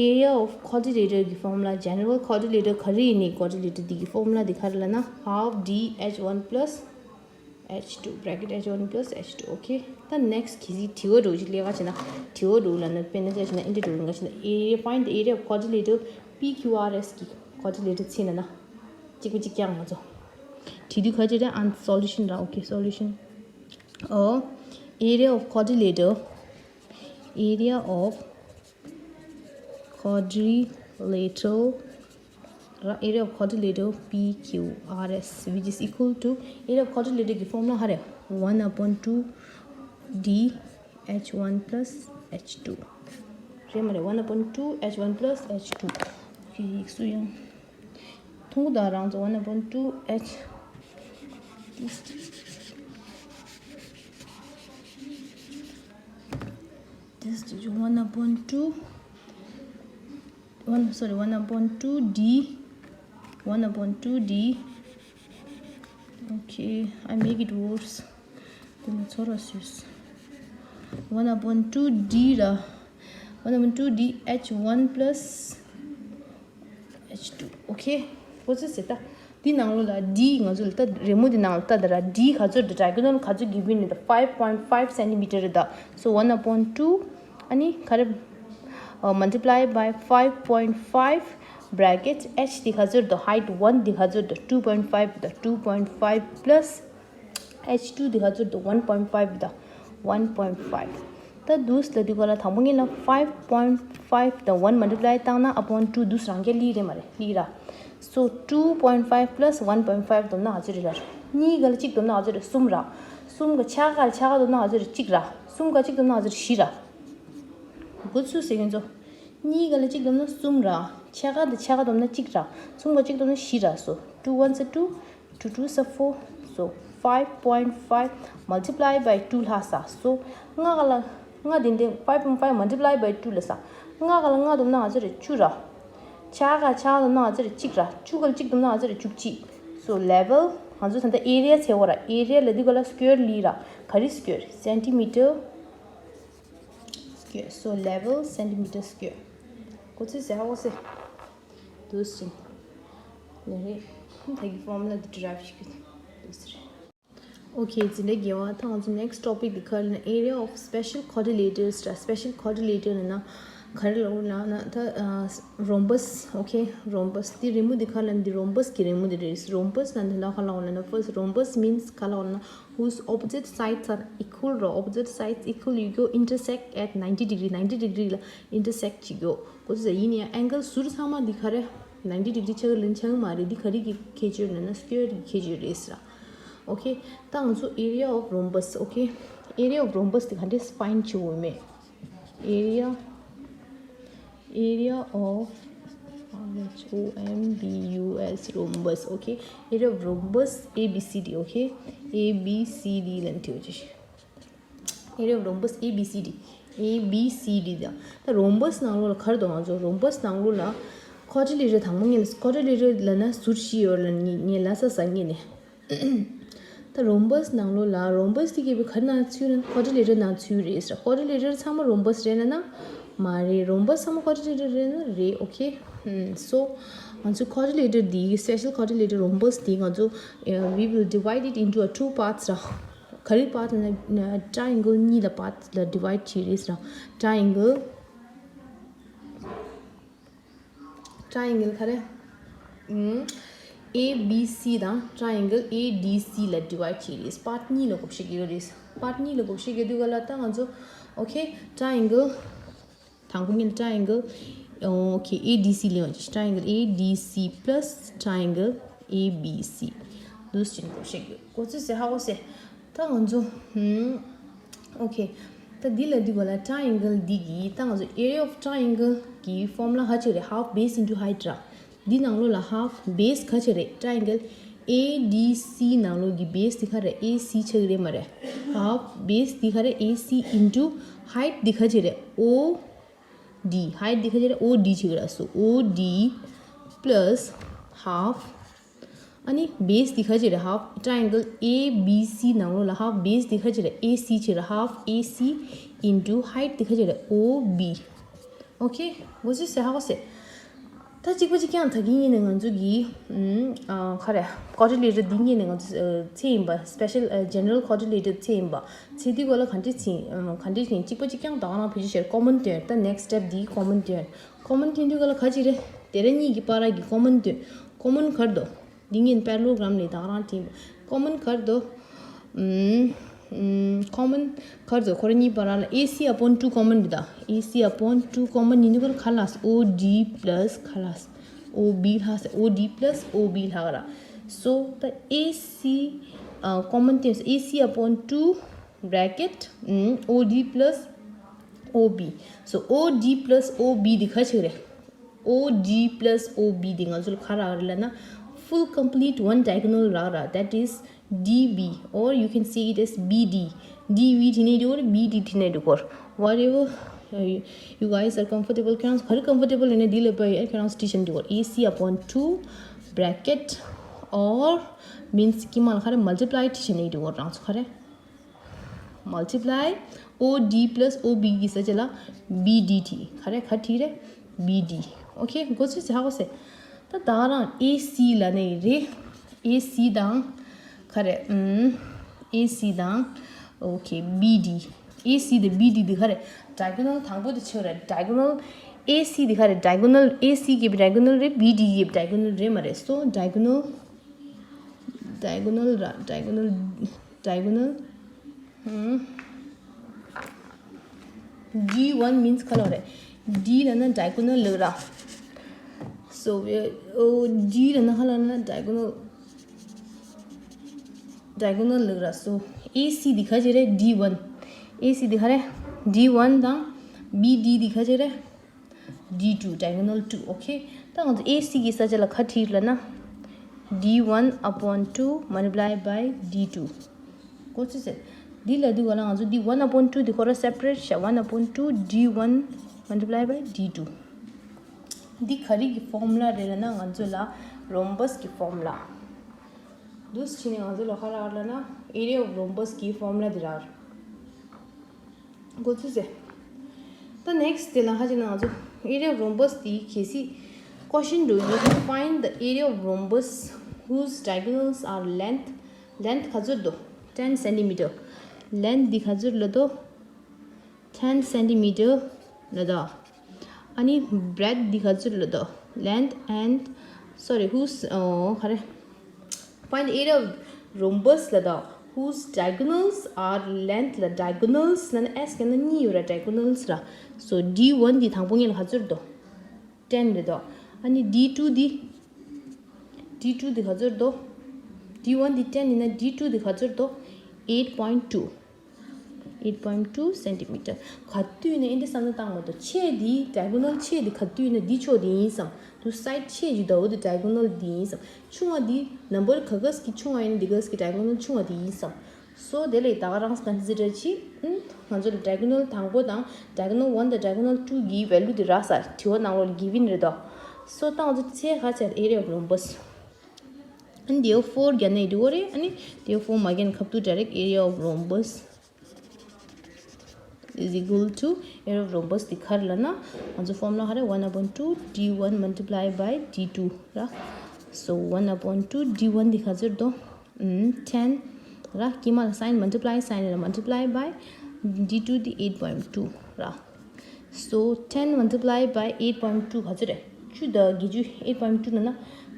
area of quadrilateral གི་formula general quadrilateral ག་རེ་ཡིན་ནའི་quadrilateral འདི་གི་formula འདི་ག་རེ་ལབ་ན་half D H one plus H two bracket H one plus H two okay ད་next གི་དྲི་བ་འདྲ་བོ་ཅིག་ལས་ཀ་བྱས་ན། དྲི་བ་འདྲ་བོ་ལབ་ན་དཔེར་ན་ཅིག་བྱས་ན་འདི་འདྲ་བོ་ལབ་ན་ཅིག་ན་area find the area of quadrilateral PQRS གི་quadrilateral ཚིག་ན་ན་གཅིག་པ་གཅིག་རྐྱང་ང་ཚོ་བྲིས་དུས་ག་ཅི་རེད། and solution ར། okay solution of area of quadrilateral area of quadrilateral area of quadrilateral PQRS which is equal to area of quadrilateral གི་formula ག་རེ། one upon two D H one plus H two རེད་མ་རེད། one upon two H one plus H two okay ཡིག་གཟུགས་ཡང་མཐོང་གི་འདུག་རང་ཚོ། one upon two H this this one upon two one sorry one upon two D one upon two D okay I make it worse དེ་མ་ཚོར་བ་སུས one upon two D ར one upon two D H one plus H two okay གོ་ཚོད་ཟེར། ད་འདི་ནང་ལོགས་ལ་D ང་ཚོ་ལ་ད་རི་མོ་འདི་ནང་ལ་ལྟ་ད་ར། D ག་ཚོད་འདུག diagonal ག་ཚོད་given ད་five point five centimeter རེད་ད། so one upon two ཨ་ནི་ག་རེ། multiply by five point five bracket H འདི་ག་ཚོད་འདུག height one འདི་ག་ཚོད་འདུག two point five ད། two point five plus H two འདི་ག་ཚོད་འདུག one point five ད། one point five ད་འདུག་ལ་འདི་ག་ལ་དང་པོ་ཉིད་ལ་five point five ད་one multiply བཏང་ན་upon two འདུག་རང་རྐྱ་ལི་རེད་མ་རེད། ལི་ར། so two point five plus one point five བསྡོམས་ན་ག་ཚོད་རེད་ལ། གཉིས་ག་ལ་གཅིག་བསྡོམས་ན་ག་ཚོད་རེད། གསུམ་ར། གསུམ་ག་ཕྱེད་ཀ་ལ་ཕྱེད་ཀ་བསྡོམས་ན་ག་ཚོད་རེད། གཅིག་ར། གསུམ་ག་གཅིག་བསྡོམས་ན་ག་ཚོད་རེད། བཞི་ར། གོ་ཚོད་ཟེར་ཁྱོད་ཚོ། གཉིས་ག་ལ་གཅིག་བསྡོམས་ན་གསུམ་ར། ཕྱེད་ཀ་དང་ཕྱེད་ཀ་བསྡོམས་ན་གཅིག་ར། གསུམ་ག་གཅིག་བསྡོམས་ན་བཞི་ར། so two ones are two two twos are four so five point five multiply by two ལྷག་ས། so ལྔ་ག་ལ་ལྔ་དེ་འདྲ་five point five multiply by two ལ་ས། ལྔ་ག་ལ་ལྔ་བསྡོམས་ན་ག་ཚོད་རེད། བཅུ་ར། ཕྱེད་ཀ་ཕྱེད་ཀ་བསྡོམས་ན་ག་ཚོད་རེད། གཅིག་ར། བཅུ་ག་ལ་གཅིག་བསྡོམས་ན་ག་ཚོད་རེད། བཅུ་གཅིག so level ང་ཚོ་ད་ལྟ་area འཚོལ་བ་ར། area ལ་འདི་ག་ལ་square ལི་ར། ག་རེ་square centimeter square so level centimeter square གོ་ཚོད་ཟེར། ཧ་གོ་སོང་། འདུག་སེ་ནི་རེད། ད་གི་formula འདི་derive བྱེད་རྒྱུ་འདུག་སེ་རེད། okay འཛིན་གྲྭ་བརྒྱད་པ། ད་ང་ཚོ་next topic འདི་ག་རེ་ལབ་ན་area of special quadrilaters ར། special quadrilater ལབ་ན་ག་རེ་ལབ་ན་ད་rhombus okay rhombus འདི་རི་མོ་འདི་ག་རེ་ལབ་ན་འདི་rhombus གི་རི་མོ་འདི་རེད། rhombus ལབ་ན་ད་ག་རེ་ལབ་ན་first rhombus means ག་རེ་ལབ་ན། whose opposite sides are equal ར། opposite sides equal you go intersect at ninety degree ninety degree ལ་intersect བྱེད་ཀྱོ། གོ་ཚོད་ཡིན་ཡང་angle ཟུར་ཚང་མ་འདི་ག་རེ་ninety degree ཆགས་ལན་ཆགས་མ་རེད། འདི་ག་རེ་གི་ཁྱད་ཆོས་ལབ་ན་square གི་ཁྱད་ཆོས་རེད་ཟེར། okay ད་ང་ཚོ་area of rhombus okay area of rhombus འདི་ག་འདྲས་find བྱེད་འོས་མེད། area area of rhombus okay area of rhombus ABCD okay ABCD ལན་ཐེའུ་ཅི་ཤི area of rhombus ABCD A B C D དང་། ད་rhombus ནང་ལོགས་ལ་ག་རེ་འདུག་ང་ཚོ་rhombus ནང་ལོགས་ལ་quadrilateral དང་པོ་ངེད་ལ་quadrilateral ལབ་ན་ཟུར་བཞི་ཡོད་ལ་ངེད་ལ་ས་ས་ངེད་ནས། ད་rhombus ནང་ལོགས་ལ་rhombus དེ་གས་པའི་ག་རེ་ནང་ཚུད་ན་quadrilateral ནང་ཚུད་རེད་ཟེར། quadrilateral ཚང་མ་rhombus རེད་ལབ་ན་མ་རེད། rhombus ཚང་མ་quadrilateral རེད་ན་རེད། okay so ང་ཚོ་quadrilateral འདི་special quadrilateral rhombus འདི་ང་ཚོ uh, we will divide it into a two parts ར། ག་རེ་part ན་triangle གཉིས་ལ་part ལ་divide བྱེད་རེད་ཟེར། triangle triangle ག་རེ། ཨམ། A B C དང་triangle A D C ལ་divide བྱེད་རེད། part གཉིས་ལ་བགོ་བཤའ་རྒྱག་གི་རེད། part གཉིས་ལ་བགོ་བཤའ་རྒྱག་དུས་ག་ལ་ད་ང་ཚོ okay triangle དང་པོ་ངེད་ལ་triangle okay A D C ལེན་བ་ཅིག triangle A D C plus triangle A B C འདུག་སེ་བྱས་ནས་བགོ་བཤའ་རྒྱག་གི་རེད། གོ་ཚོད་ཟེར་ཧ་གོ་སེ། ད་ང་ཚོ་ཨམ། okay ད་འདི་ལ་འདི་གོ་ལ་triangle འདི་གི་ད་ང་ཚོ་area of triangle གི་formula ག་ཅིག་རེད། half base into height ར། འདི་ནང་ལོགས་ལ་half base ག་ཅིག་རེད། triangle A D C ནང་ལོགས་ཀྱི་base འདི་ག་རེད། A C ཆགས་ཀྱི་རེད་མ་རེད། half base འདི་ག་རེད། A C into height འདི་ག་ཅིག་རེད། O D height འདི་ག་ཅིག་རེད། O D ཆགས་ཀྱི་རེད། so O D plus half ཨ་ནི་base འདི་ག་ཅིག་རེད། half triangle A B C ནང་ལོགས་ལ་half base འདི་ག་ཅིག་རེད། A C ཆགས་ཀྱི་རེད། half A C into height འདི་ག་ཅིག་རེད། O B okay གོ་ཚོད་ཟེར་ཧ་གོ་སེ། ད་གཅིག་པ་གཅིག་རྐྱང་ད་གིན་ངེད་ནས་ང་ཚོ་གི་ཨམ། ཨ། ག་རེ། quadrilateral འདི་ངེད་ནས་ང་ཚོ་ཨ། ཚད་ཡིན་པ་special ཨ། general quadrilateral ཚད་ཡིན་པ། ཚད་འདི་གོ་ལ་ག་འདྲས་ཚད་ཨམ། ག་འདྲས་ཡིན་གཅིག་པ་གཅིག་རྐྱང་ད་ག་རང་བེད་སྤྱོད་བྱས་common འདོན། ད་next step འདི་common འདོན། common འདོན་དུས་ག་ལ་ག་ཅིག་རེད། དེ་ར་གཉིས་ཀྱི་བར་གྱི་common འདོན། common ག་རེ་འདུག་འདི་ངེད་parallelogram ལས་ད་ག་རང་བྲིས་པ། common ག་རེ་འདུག་ཨམ། ཨམ། common ག་རེ་འདུག་ཁོ་ར་གཉིས་བར་ལ་A C upon two common རེད་ད། A C upon two common ཡིན་དུས་ག་ལ་ག་ལ་O D plus ག་ལ་O B ལྷག་ས། O D plus O B ལྷག་ར། so the A C ཨ། common དེ་A C upon two bracket ཨམ། O D plus O B so O D plus O B འདི་ག་ཅིག་རེད། O D plus O B འདི་ང་ཚོ་ལ་ག་རག་རེད་ལབ་ན། full complete one diagonal རག་ར། that is D B or you can say it as B D. D B བྲིས་ནའི་འགྲིག་གོ། B D བྲིས་ནའི་འགྲིག་གོ། whatever uh, you guys are comfortable. ཁྱེད་རང་ཚོ་ག་རེ་comfortable ཡིན་ན་འདི་ལ་བབ་ཡ་ཁྱེད་རང་ཚོ་བྲིས་ཤེས་ན་འགྲིག་གོ། A C upon two bracket or means དཀྱིལ་མ་ལ་ག་རེ་multiply བྲིས་ཤེས་ནའི་འགྲིག་གོ། རང་ཚོ་ག་རེ། multiply O D plus O B གི་ས་ཆ་ལ་B D བྲིས། ག་རེ་ག་བྲིས་རེད། B D okay གོ་ཚོད་ཟེར་ཧ་གོ་སེ། ད་ད་ག་རང་A C ལབ་ནའི་རེད། A C དང་ག་རེ། ཨམ། A C དང་okay B D A C དང་B D འདི་ག་རེ། diagonal དང་པོ་དེ་ཆགས་རེད། diagonal A C འདི་ག་རེ། diagonal A C གི་diagonal རེད། B D གི་diagonal རེད་མ་རེད། so diagonal diagonal ར། diagonal diagonal ཨམ། D one means ག་ལབ་རེད། D ལབ་ན་diagonal ལབ་ར། so we- oh, D ལབ་ན་ག་ལབ་ན་diagonal diagonal ལབ་ར། so A C འདི་ག་ཅིག་རེད། D one A C འདི་ག་རེད། D one དང་B D འདི་ག་ཅིག་རེད། D two diagonal two okay ད་ང་ཚོ A C གི་ས་ཆ་ལ་ག་བྲིས་ལབ་ན། D one upon two multiply by D two གོ་ཚོད་ཟེར། འདི་ལ་འདི་ག་ལ་ང་ཚོ་འདི་one upon two འདི་ཁོ་ར་separate བྱ། one upon two D one multiply by D two འདི་ག་རེ་གི་formula རེད་ལབ་ན་ང་ཚོ་ལ་rhombus གི་formula འདུག་སེ་བྱས་ནས་ང་ཚོ་ལ་ག་རག་ལབ་ན་area of rhombus གི་formula འདི་རག་གོ་ཚོད་ཟེར། ད་next དེ་ལ་ཧ་ཅང་ང་ཚོ་area of rhombus དེ་གལ་སྲིད་question do you find the area of rhombus whose diagonals are length length ག་ཚོད་འདུག ten centimeter length འདི་ག་ཚོད་ལ་འདུག ten centimeter ལ་འདུག་ཨ་ནི་breadth འདི་ག་ཚོད་ལ་འདུག length and sorry whose ཨོ་ག་རེ། Find the area of rhombus ལ་དང་whose diagonals are length ལ། diagonals ལ་ནི་S ག་ན་གཉིས་ཡོད་ར། diagonals ར། so D one འདི་དང་པོ་ངེད་ལ་ག་ཚོད་འདུག ten རེད་དོ། ཨ་ནི་D two འདི། D two འདི་ག་ཚོད་འདུག D one འདི་ten ཡིན་ན་D two འདི་ག་ཚོད་འདུག eight point two eight point two centimeter ག་དུས་ནས་ཨེ་འདི་བསམ་བློ་བཏང་མ་གཏོགས་ཆེ་འདི་diagonal ཆེ་འདི་ག་དུས་ནས་འདི་ཕྱོགས་འདི་ཡིན་བསམ། དུ་side ཆེ་འདི་ཟླ་བོ་འདི་diagonal འདི་ཡིན་བསམ། ཆུང་བ་འདི་number ག་གས་ཀྱི་ཆུང་བ་ཡིན་འདི་གས་ཀྱི་diagonal ཆུང་བ་འདི་ཡིན་བསམ། So དེ་ལས་ད་ག་རང་consider བྱེད། ཨུམ། ང་ཚོ་ལ་diagonal དང་པོ་དང་diagonal one དང་diagonal two གི་value དེ་རག་ས་དྲི་བ་ནང་ལོགས་given རེད་དོ། So ད་ང་ཚོ་ཚེ་ག་ཚད་area of rhombus ཨ་ནི་དེའོ་four བརྒྱབ་ནས་འགྲིག་གི་རེད། ཨ་ནི་དེའོ་four མ་བརྒྱབ་ན་ཁབ་ཏུ་direct area of rhombus is equal to area of rhombus དེ་ག་རེ་ལབ་ན། ང་ཚོ་formula ག་རེ། one upon two d one multiply by d two ར། So one upon two d one དེ་ག་ཚོད་དོ། ཨུམ། ten ར། དཀྱིལ་མ་ལ་sign multiply sign ལ་multiply by d two དེ eight point two ར། So ten multiply by eight point two ག་ཚོད་རེད། བཅུ་དང་བརྒྱད་ཅུ། eight point two ལབ་ན་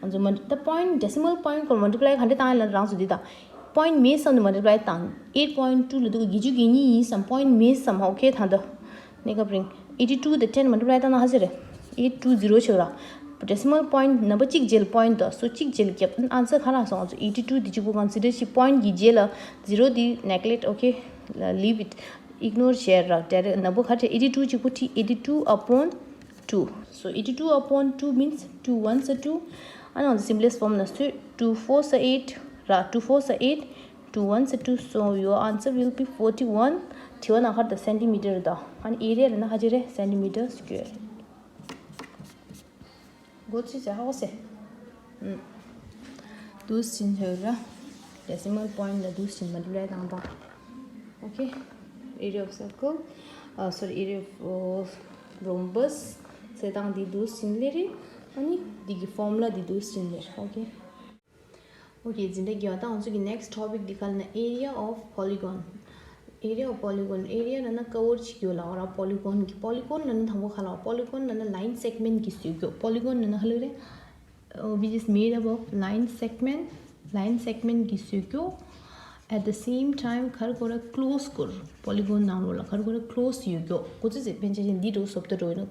ང་ཚོ་མ་ད་point decimal point སྐོར་multiply ག་འདྲ་བཏང་ཡ་ལ་རང་ཚོ་འདི་དང་point མེད་བསམ་ནས་multiply བཏང་། eight point two ལབ་དུས་བརྒྱད་ཅུ་གྱ་གཉིས་ཡིན་བསམ། point མེད་བསམ། ཨོ་ཁེ། ད་ད་གནས་སྐབས་རིང་eighty two དང་ten multiply བཏང་ན་ག་ཚོད་རེད། eight two zero ཆགས་ར། decimal point ནམ་བར་གཅིག་རྗེས་ལ་point དང་so གཅིག་རྗེས་ལ་བརྒྱབ། answer ག་རེ་སོང་ང་ཚོ་eighty two དེ་གཅིག་པོ་consider བྱེད། point གི་རྗེས་ལ་zero དེ་neglect, okay, leave it, ignore བྱས་ར། direct ནམ་བར་ག་རེ། eighty two གཅིག་པོ་ཁྲིད། eighty two upon two. So eighty two upon two means two ones are two. ཨ་ནི་simplest form ནང་སུ། two fours are eight ར། two fours are eight, two ones are two. So your answer will be forty one. དྲི་བ་ནང་ག་རེ་དང་centimeter དང་། ཨ་ནི་area ལབ་ན་ག་ཚོད་རེད། centimeter square. འགོ་ཚུགས་ཟེར་ཧ་གོ་སོང་། ཨུམ། འདུག་སེ་བྱས་ར། decimal point ལ་འདུག་སེ་བྱས་multiply བཏང་དང་། Okay, area of circle, uh, sorry, area of, uh, rhombus ཟེར་སྟངས་འདི་འདུག་སེ་བྱས་ལེན་རེད། ཨ་ནི་འདི་གི་formula འདི་འདུག་སེ་བྱས་ལེན་རེད། Okay. Okay, འཛིན་གྲྭ་བརྒྱད་པ། ད་ང་ཚོ་གི་next topic འདི་ག་ལབ་ན་area of polygon. Area of polygon. Area ལབ་ན་cover བྱེད་རྒྱུ་ལ་ར། polygon གི་polygon ལབ་ན་དང་པོ་ག་ལབ། polygon ལབ་ན་line segment གི་བཟོ་རྒྱུ། polygon ལབ་ན་ག་ལབ་རེད། Uh, which is made up of line segment, line segment གི་བཟོ་རྒྱུ། At the same time ག་རེ་དགོས་རེད། close དགོས་རེད། polygon ནང་ལོགས་ལ་ག་རེ་དགོས་རེད། close ཡོད་རྒྱུ། འགོ་ཚུགས་ཟེར་པན་ཆ་ཅན་འདི་འདྲ་བོ་བཟོ་ལྟ་འགྲོ་ཡིན་ནོ།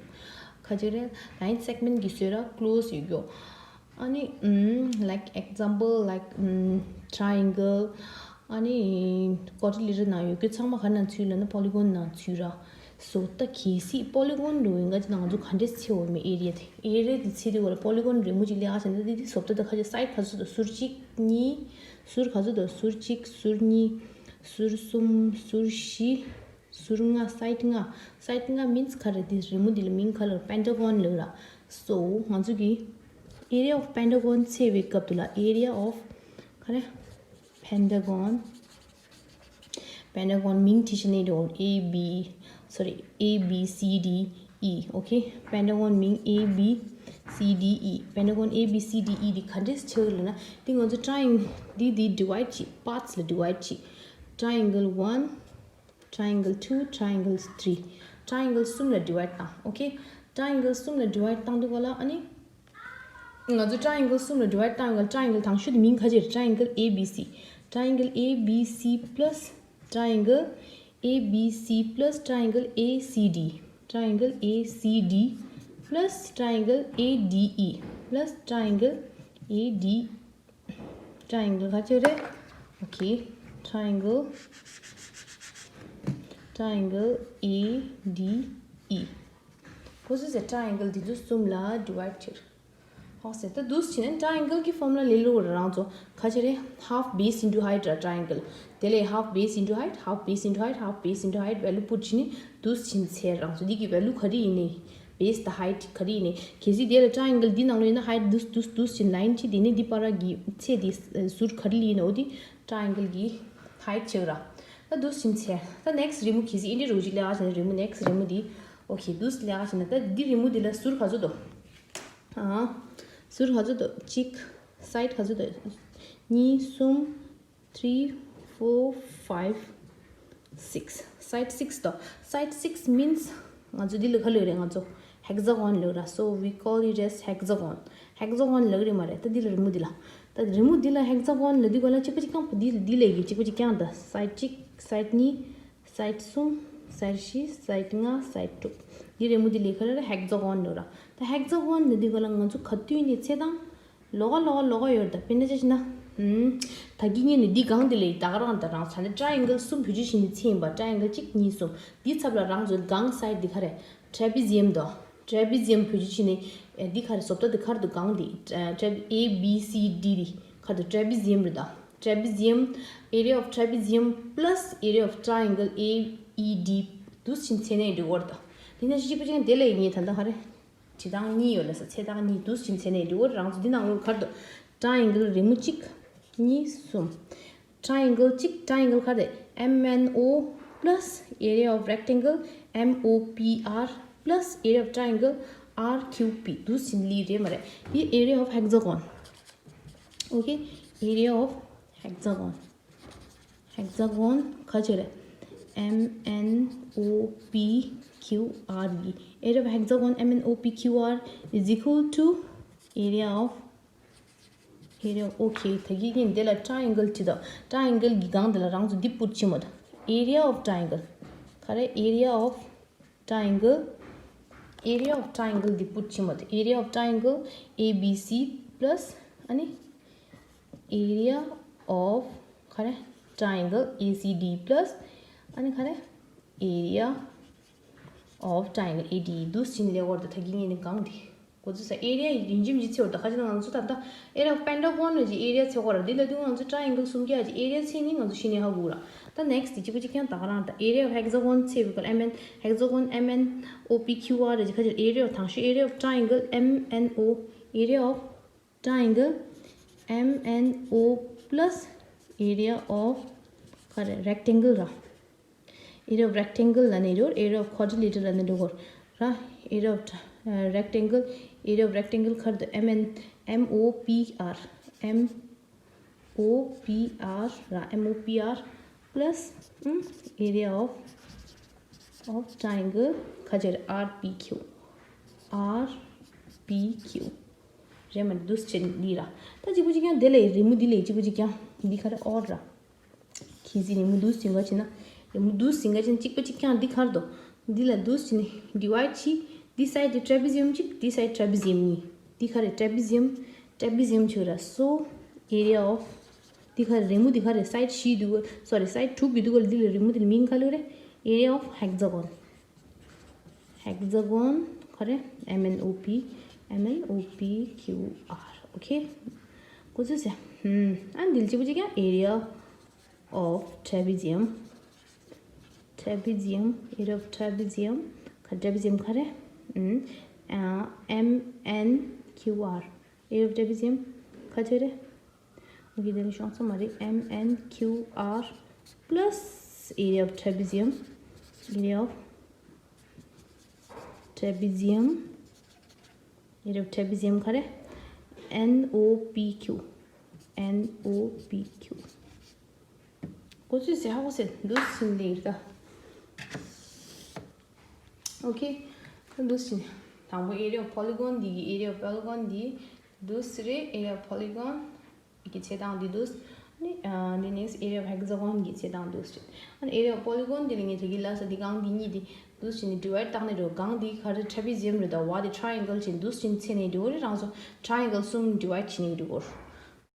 ག་ཅི་རེད། line segment གི་བཟོས་ར་close ཡོད་རྒྱུ། ཨ་ནི་ཨུམ། like example like ཨུམ། triangle ཨ་ནི་quadrilateral ནང་ཡོད་རྒྱུ་ཚང་མ་ག་ནང་ཚུད་ལབ་ན་polygon ནང་ཚུད་ར། So ད་གལ་སྲིད་polygon འགྲོ་ཡིན་ག་ཅི་ན་ང་ཚོ་ག་འདྲས་ཚེ་འོ་མེད་area དེ། area དེ་ཚེ་དུས་སྐབས་ལ་polygon རི་མོ་ཅིག་ལས་ཀ་བྱས་ན་ད་འདི་འདི་བཟོ་ལྟ་ད་ག་ཅི། side ག་ཚོད་དང་། ཟུར་གཅིག་གཉིས། ཟུར་ག་ཚོད་དང་། ཟུར་གཅིག་ཟུར་གཉིས། ཟུར་གསུམ། ཟུར་བཞི། ཟུར་ལྔ། side ལྔ། side ལྔ་means ག་རེ། འདི་རི་མོ་འདི་ལ་མིང་ག་ལབ། pentagon ལབ་ར། So ང་ཚོ་གི་area of pentagon ཚེ་བའི་སྐབས་དུ་ལ་area of ག་རེ། pentagon pentagon མིང་བྲིས་ཤིག་ནས་འགྲོ། A B, sorry, A B C D E, okay. pentagon མིང་A B C D E, pentagon A B C D E འདི་ག་འདྲས་ཆགས་ལབ་ན། འདི་ང་ཚོ་triangle འདི་འདི་divide བྱེད། parts ལ་divide བྱེད། triangle one, triangle two, triangle three. triangle གསུམ་ལ་divide བཏང་། okay. triangle གསུམ་ལ་divide བཏང་དུས་ག་ལ་ཨ་ནི། ང་ཚོ་triangle གསུམ་ལ་divide བཏང་ག་ལ། triangle དང་ཤོས་དེ་མིང་ག་ཅི་རེད། triangle A B C. triangle A B C plus triangle A B C plus triangle A C D. triangle A C D plus triangle A D E plus triangle A D triangle ག་ཅི་རེད། okay. triangle triangle A D E. གོ་སོང་ཟེར། triangle འདི་ཚོ་གསུམ་ལ་divide བྱེད། ཧོ་ཟེར། ད་འདུག་སེ་བྱས་ན་triangle གི་formula ལས་སླ་པོ་རེད། རང་ཚོ་ག་ཅི་རེད། half base into height ར། triangle དེ་ལས་half base into height, half base into height, half base into height value put བྱས་ནས་འདུག་སེ་བྱས་ནས་ཚེ་རང་ཚོ་འདི་གི་value ག་རེ་ཡིན་ནའི། base དང་height ག་རེ་ཡིན་ནའི། གལ་སྲིད་དེ་ལ་triangle འདི་ནང་ལོགས་ཡིན་ན་height འདུག་འདུག་འདུག་སེ་line གཅིག་དེ་ནས་འདི་བར་གྱི་ཚད་དེ་ཟུར་ག་རེ་ཡིན་ན་འོ་དེ་triangle གི་height ཆགས་ར། ད་འདུག་སེ་བྱས་ནས་ཚེ། ད་next རི་མོ་གལ་སྲིད་འདི་འདྲ་རུ་ཅིག་ལས་ཀ་བྱས་ན། རི་མོ་next རི་མོ་འདི། okay. འདུག་སེ་ལས་ཀ་བྱས་ན་ད་འདི་རི་མོ་འདི་ལ་ཟུར་ག་ཚོད་འདུག་ཨ། ཟུར་ག་ཚོད་འདུག་གཅིག side ག་ཚོད་འདུག་གཉིས། གསུམ། three, four, five, six. side six འདུག side six means ང་ཚོ་འདི་ལ་ག་ལབ་རེད། ང་ཚོ་hexagon ལབ་ར། so we call it as hexagon. hexagon ལབ་རེད་མ་རེད། ད་འདི་ལ་རི་མོ་འདི་ལ། ད་རི་མོ་འདི་ལ་hexagon ལབ་དུས་ག་ལ་གཅིག་པ་གཅིག་རྐྱང་པོ་འདི་ལ་འདི་ལས་ཀྱི་གཅིག་པ་གཅིག་རྐྱང་དང་། side གཅིག side གཉིས side གསུམ side བཞི side ལྔ side དྲུག་འདི་རི་མོ་འདི་ལ་ག་ལབ་རེད། hexagon ལབ་ར། ད་hexagon ལབ་དུས་ག་ལ་ང་ཚོ་ག་དུས་ནས་ཚེ་དང་། ལོགས་ཀ་ལོགས་ཀ་ལོགས་ཀ་ཡོད་རེད། ད་དཔེར་ན་ཆ་བཞག་ན། ཨུམ། ད་གིན་ངས་ནི་འདི་སྒང་འདི་ལ་ད་ག་རང་ད་རང་ཚ་ནི་triangle གསུམ་བེད་སྤྱོད་བྱེད་ནི་ཚེ་ཡིན་པ། triangle གཅིག་གཉིས། གསུམ། འདི་ཚབ་ལ་རང་ཚོའི་སྒང་side འདི་ག་རེད། trapezium དོ། trapezium བེད་སྤྱོད་བྱེད་ནི། ཨེ། འདི་ག་རེད། བཟོ་ལྟ་འདི་ག་རེ་འདུག་སྒང་འདི། ཨ། ཊེ། A B C D འདི་ག་རེ་འདུག trapezium རེད་ད། trapezium, area of trapezium plus area of triangle A E D འདུག་སེ་བྱས་ནས་འབྲི་དགོས་རེད་ད། དེ་ནས་གཅིག་པ་གཅིག་དེ་ལས་ངས་ད་ལྟ་ཧ་རེ། བྱེད་སྟངས་གཉིས་ཡོད་ལ་ས་ཚད་སྟངས་གཉིས་འདུག་སེ་བྱས་ནས་འབྲི་དགོས་རེད། རང་ཚོ་འདི་ནང་ལོགས་ག་རེ་འདུག triangle རི་མོ་གཅིག་གཉིས་གསུམ། triangle གཅིག triangle ག་རེ་M N O plus area of rectangle M O P R plus area of triangle R Q P འདུག་སེ་ལི་རེད་མ་རེད། འདི་area of hexagon okay area of hexagon hexagon ག་ཅི་རེད། M N O P Q R ཡི་area of hexagon M N O P Q R is equal to area of area of okay ད་གི་ཡིན་འདི་ལ་triangle ཅི་དང་triangle གི་སྒང་འདི་ལ་རང་ཚོ་འདི་put བྱེད་མོད། area of triangle ག་རེ་area of triangle area of triangle འདི་put བྱེད་མོད། area of triangle A B C plus ཨ་ནི་area of ག་རེ་triangle A C D plus ཨ་ནི་ག་རེ་area of triangle A D འདུག་སེ་ལས་བར་དུ་ད་གི་ངེད་ནི་གང་དེ་གོ་ཚུལ་ས་area ཡིན་གཅིག་མིན་གཅིག་ཚེ་བར་དུ་ཁ་ཅིག་ང་ཚོ་ད་ལྟ་area of pentagon ལ་ཅི་area ཚེ་བར་དུ་འདི་ལ་དུས་ང་ཚོ་triangle སུམ་བརྒྱ་ཅི་area ཚེ་ནི་ང་ཚོ་ཤི་ནས་ཧ་གོ་ར། ད་next དེ་གཅིག་པ་གཅིག་རྐྱང་ད་ག་རང་ད་area of hexagon ཚེ་བར་དུ M N hexagon M N O P Q R ལ་ཅི་ཁ་ཅིག་area of དང་ཤི་area of triangle M N O area of triangle M N O plus area of ག་རེ་rectangle ར། area of rectangle ལ་ནི་རོ་area of quadrilateral ལ་ནི་རོ་ར། area of rectangle area of rectangle ག་རེ་ད་M N M O P R M O P R ར། M O P R plus area of of triangle ག་ཅི་རེད། R P Q R P Q རེད་མ་འདུག་སེ་ལི་ར། ད་གཅིག་པ་གཅིག་རྐྱང་དེ་ལས་རི་མོ་འདི་ལས་གཅིག་པ་གཅིག་རྐྱང་འདི་ག་རེ་or ར། གལ་སྲིད་རི་མོ་འདུག་སེ་ཡིན་ག་ཅི་ན་རི་མོ་འདུག་སེ་ཡིན་ག་ཅི་ན་གཅིག་པ་གཅིག་རྐྱང་འདི་ག་རེ་འདུག་འདི་ལ་འདུག་སེ་ནི་divide བྱེད། འདི་side དེ་trapezium གཅིག་འདི་side trapezium གཉིས། འདི་ག་རེ་trapezium trapezium ཆུ་ར། so area of འདི་ག་རེ་རི་མོ་འདི་ག་རེ་side བཞི་འདུག་ག sorry side དྲུག་གི་འདུག་ག་འདི་ལ་རི་མོ་འདི་ལ་མིང་ག་ལོ་རེད། area of hexagon hexagon ག་རེ་M N O P M N O P Q R okay གོ་ཚུལ་ས། ཨ་འདི་ལ་གཅིག་པ་གཅིག་རྐྱང་area of trapezium trapezium area of trapezium ག trapezium ག་རེ་ཨ་M N Q R area of trapezium ག་ཚོད་རེད། འོ་གི་དེ་ལ་ཤོང་ཚོ་མ་རེད། M N Q R plus area of trapezium area of trapezium area of trapezium ག་རེ་N O P Q N O P Q གོ་ཚུལ་ཟེར་ཧ་གོ་ཟེར་འདུག་སེ་ལི་ར། okay འདུག་སེ་དང་པོ་area of polygon འདི་གི་area of polygon འདི་འདུག་སེ་རེད། area of polygon གི་བྱེད་སྟངས་འདི་འདུག་ནི་འདི་next area of hexagon གི་བྱེད་སྟངས་འདུག་ཨ་ནི་area of polygon འདི་ལ་ངས་དེ་གི་ལ་ས་འདི་གང་འདི་གཉིས་འདི་འདུག་ནི་divide བཏང་ནས་འགྲོ། གང་འདི་ག་རེ་trapezium རེད་ད་བ་འདི་triangle ཅན་འདུག་ཅིན་ཚེ་ནས་འགྲོ་རེད། རང་ཚོ་triangle གསུམ་divide བྱས་ནས་འགྲོ་གོ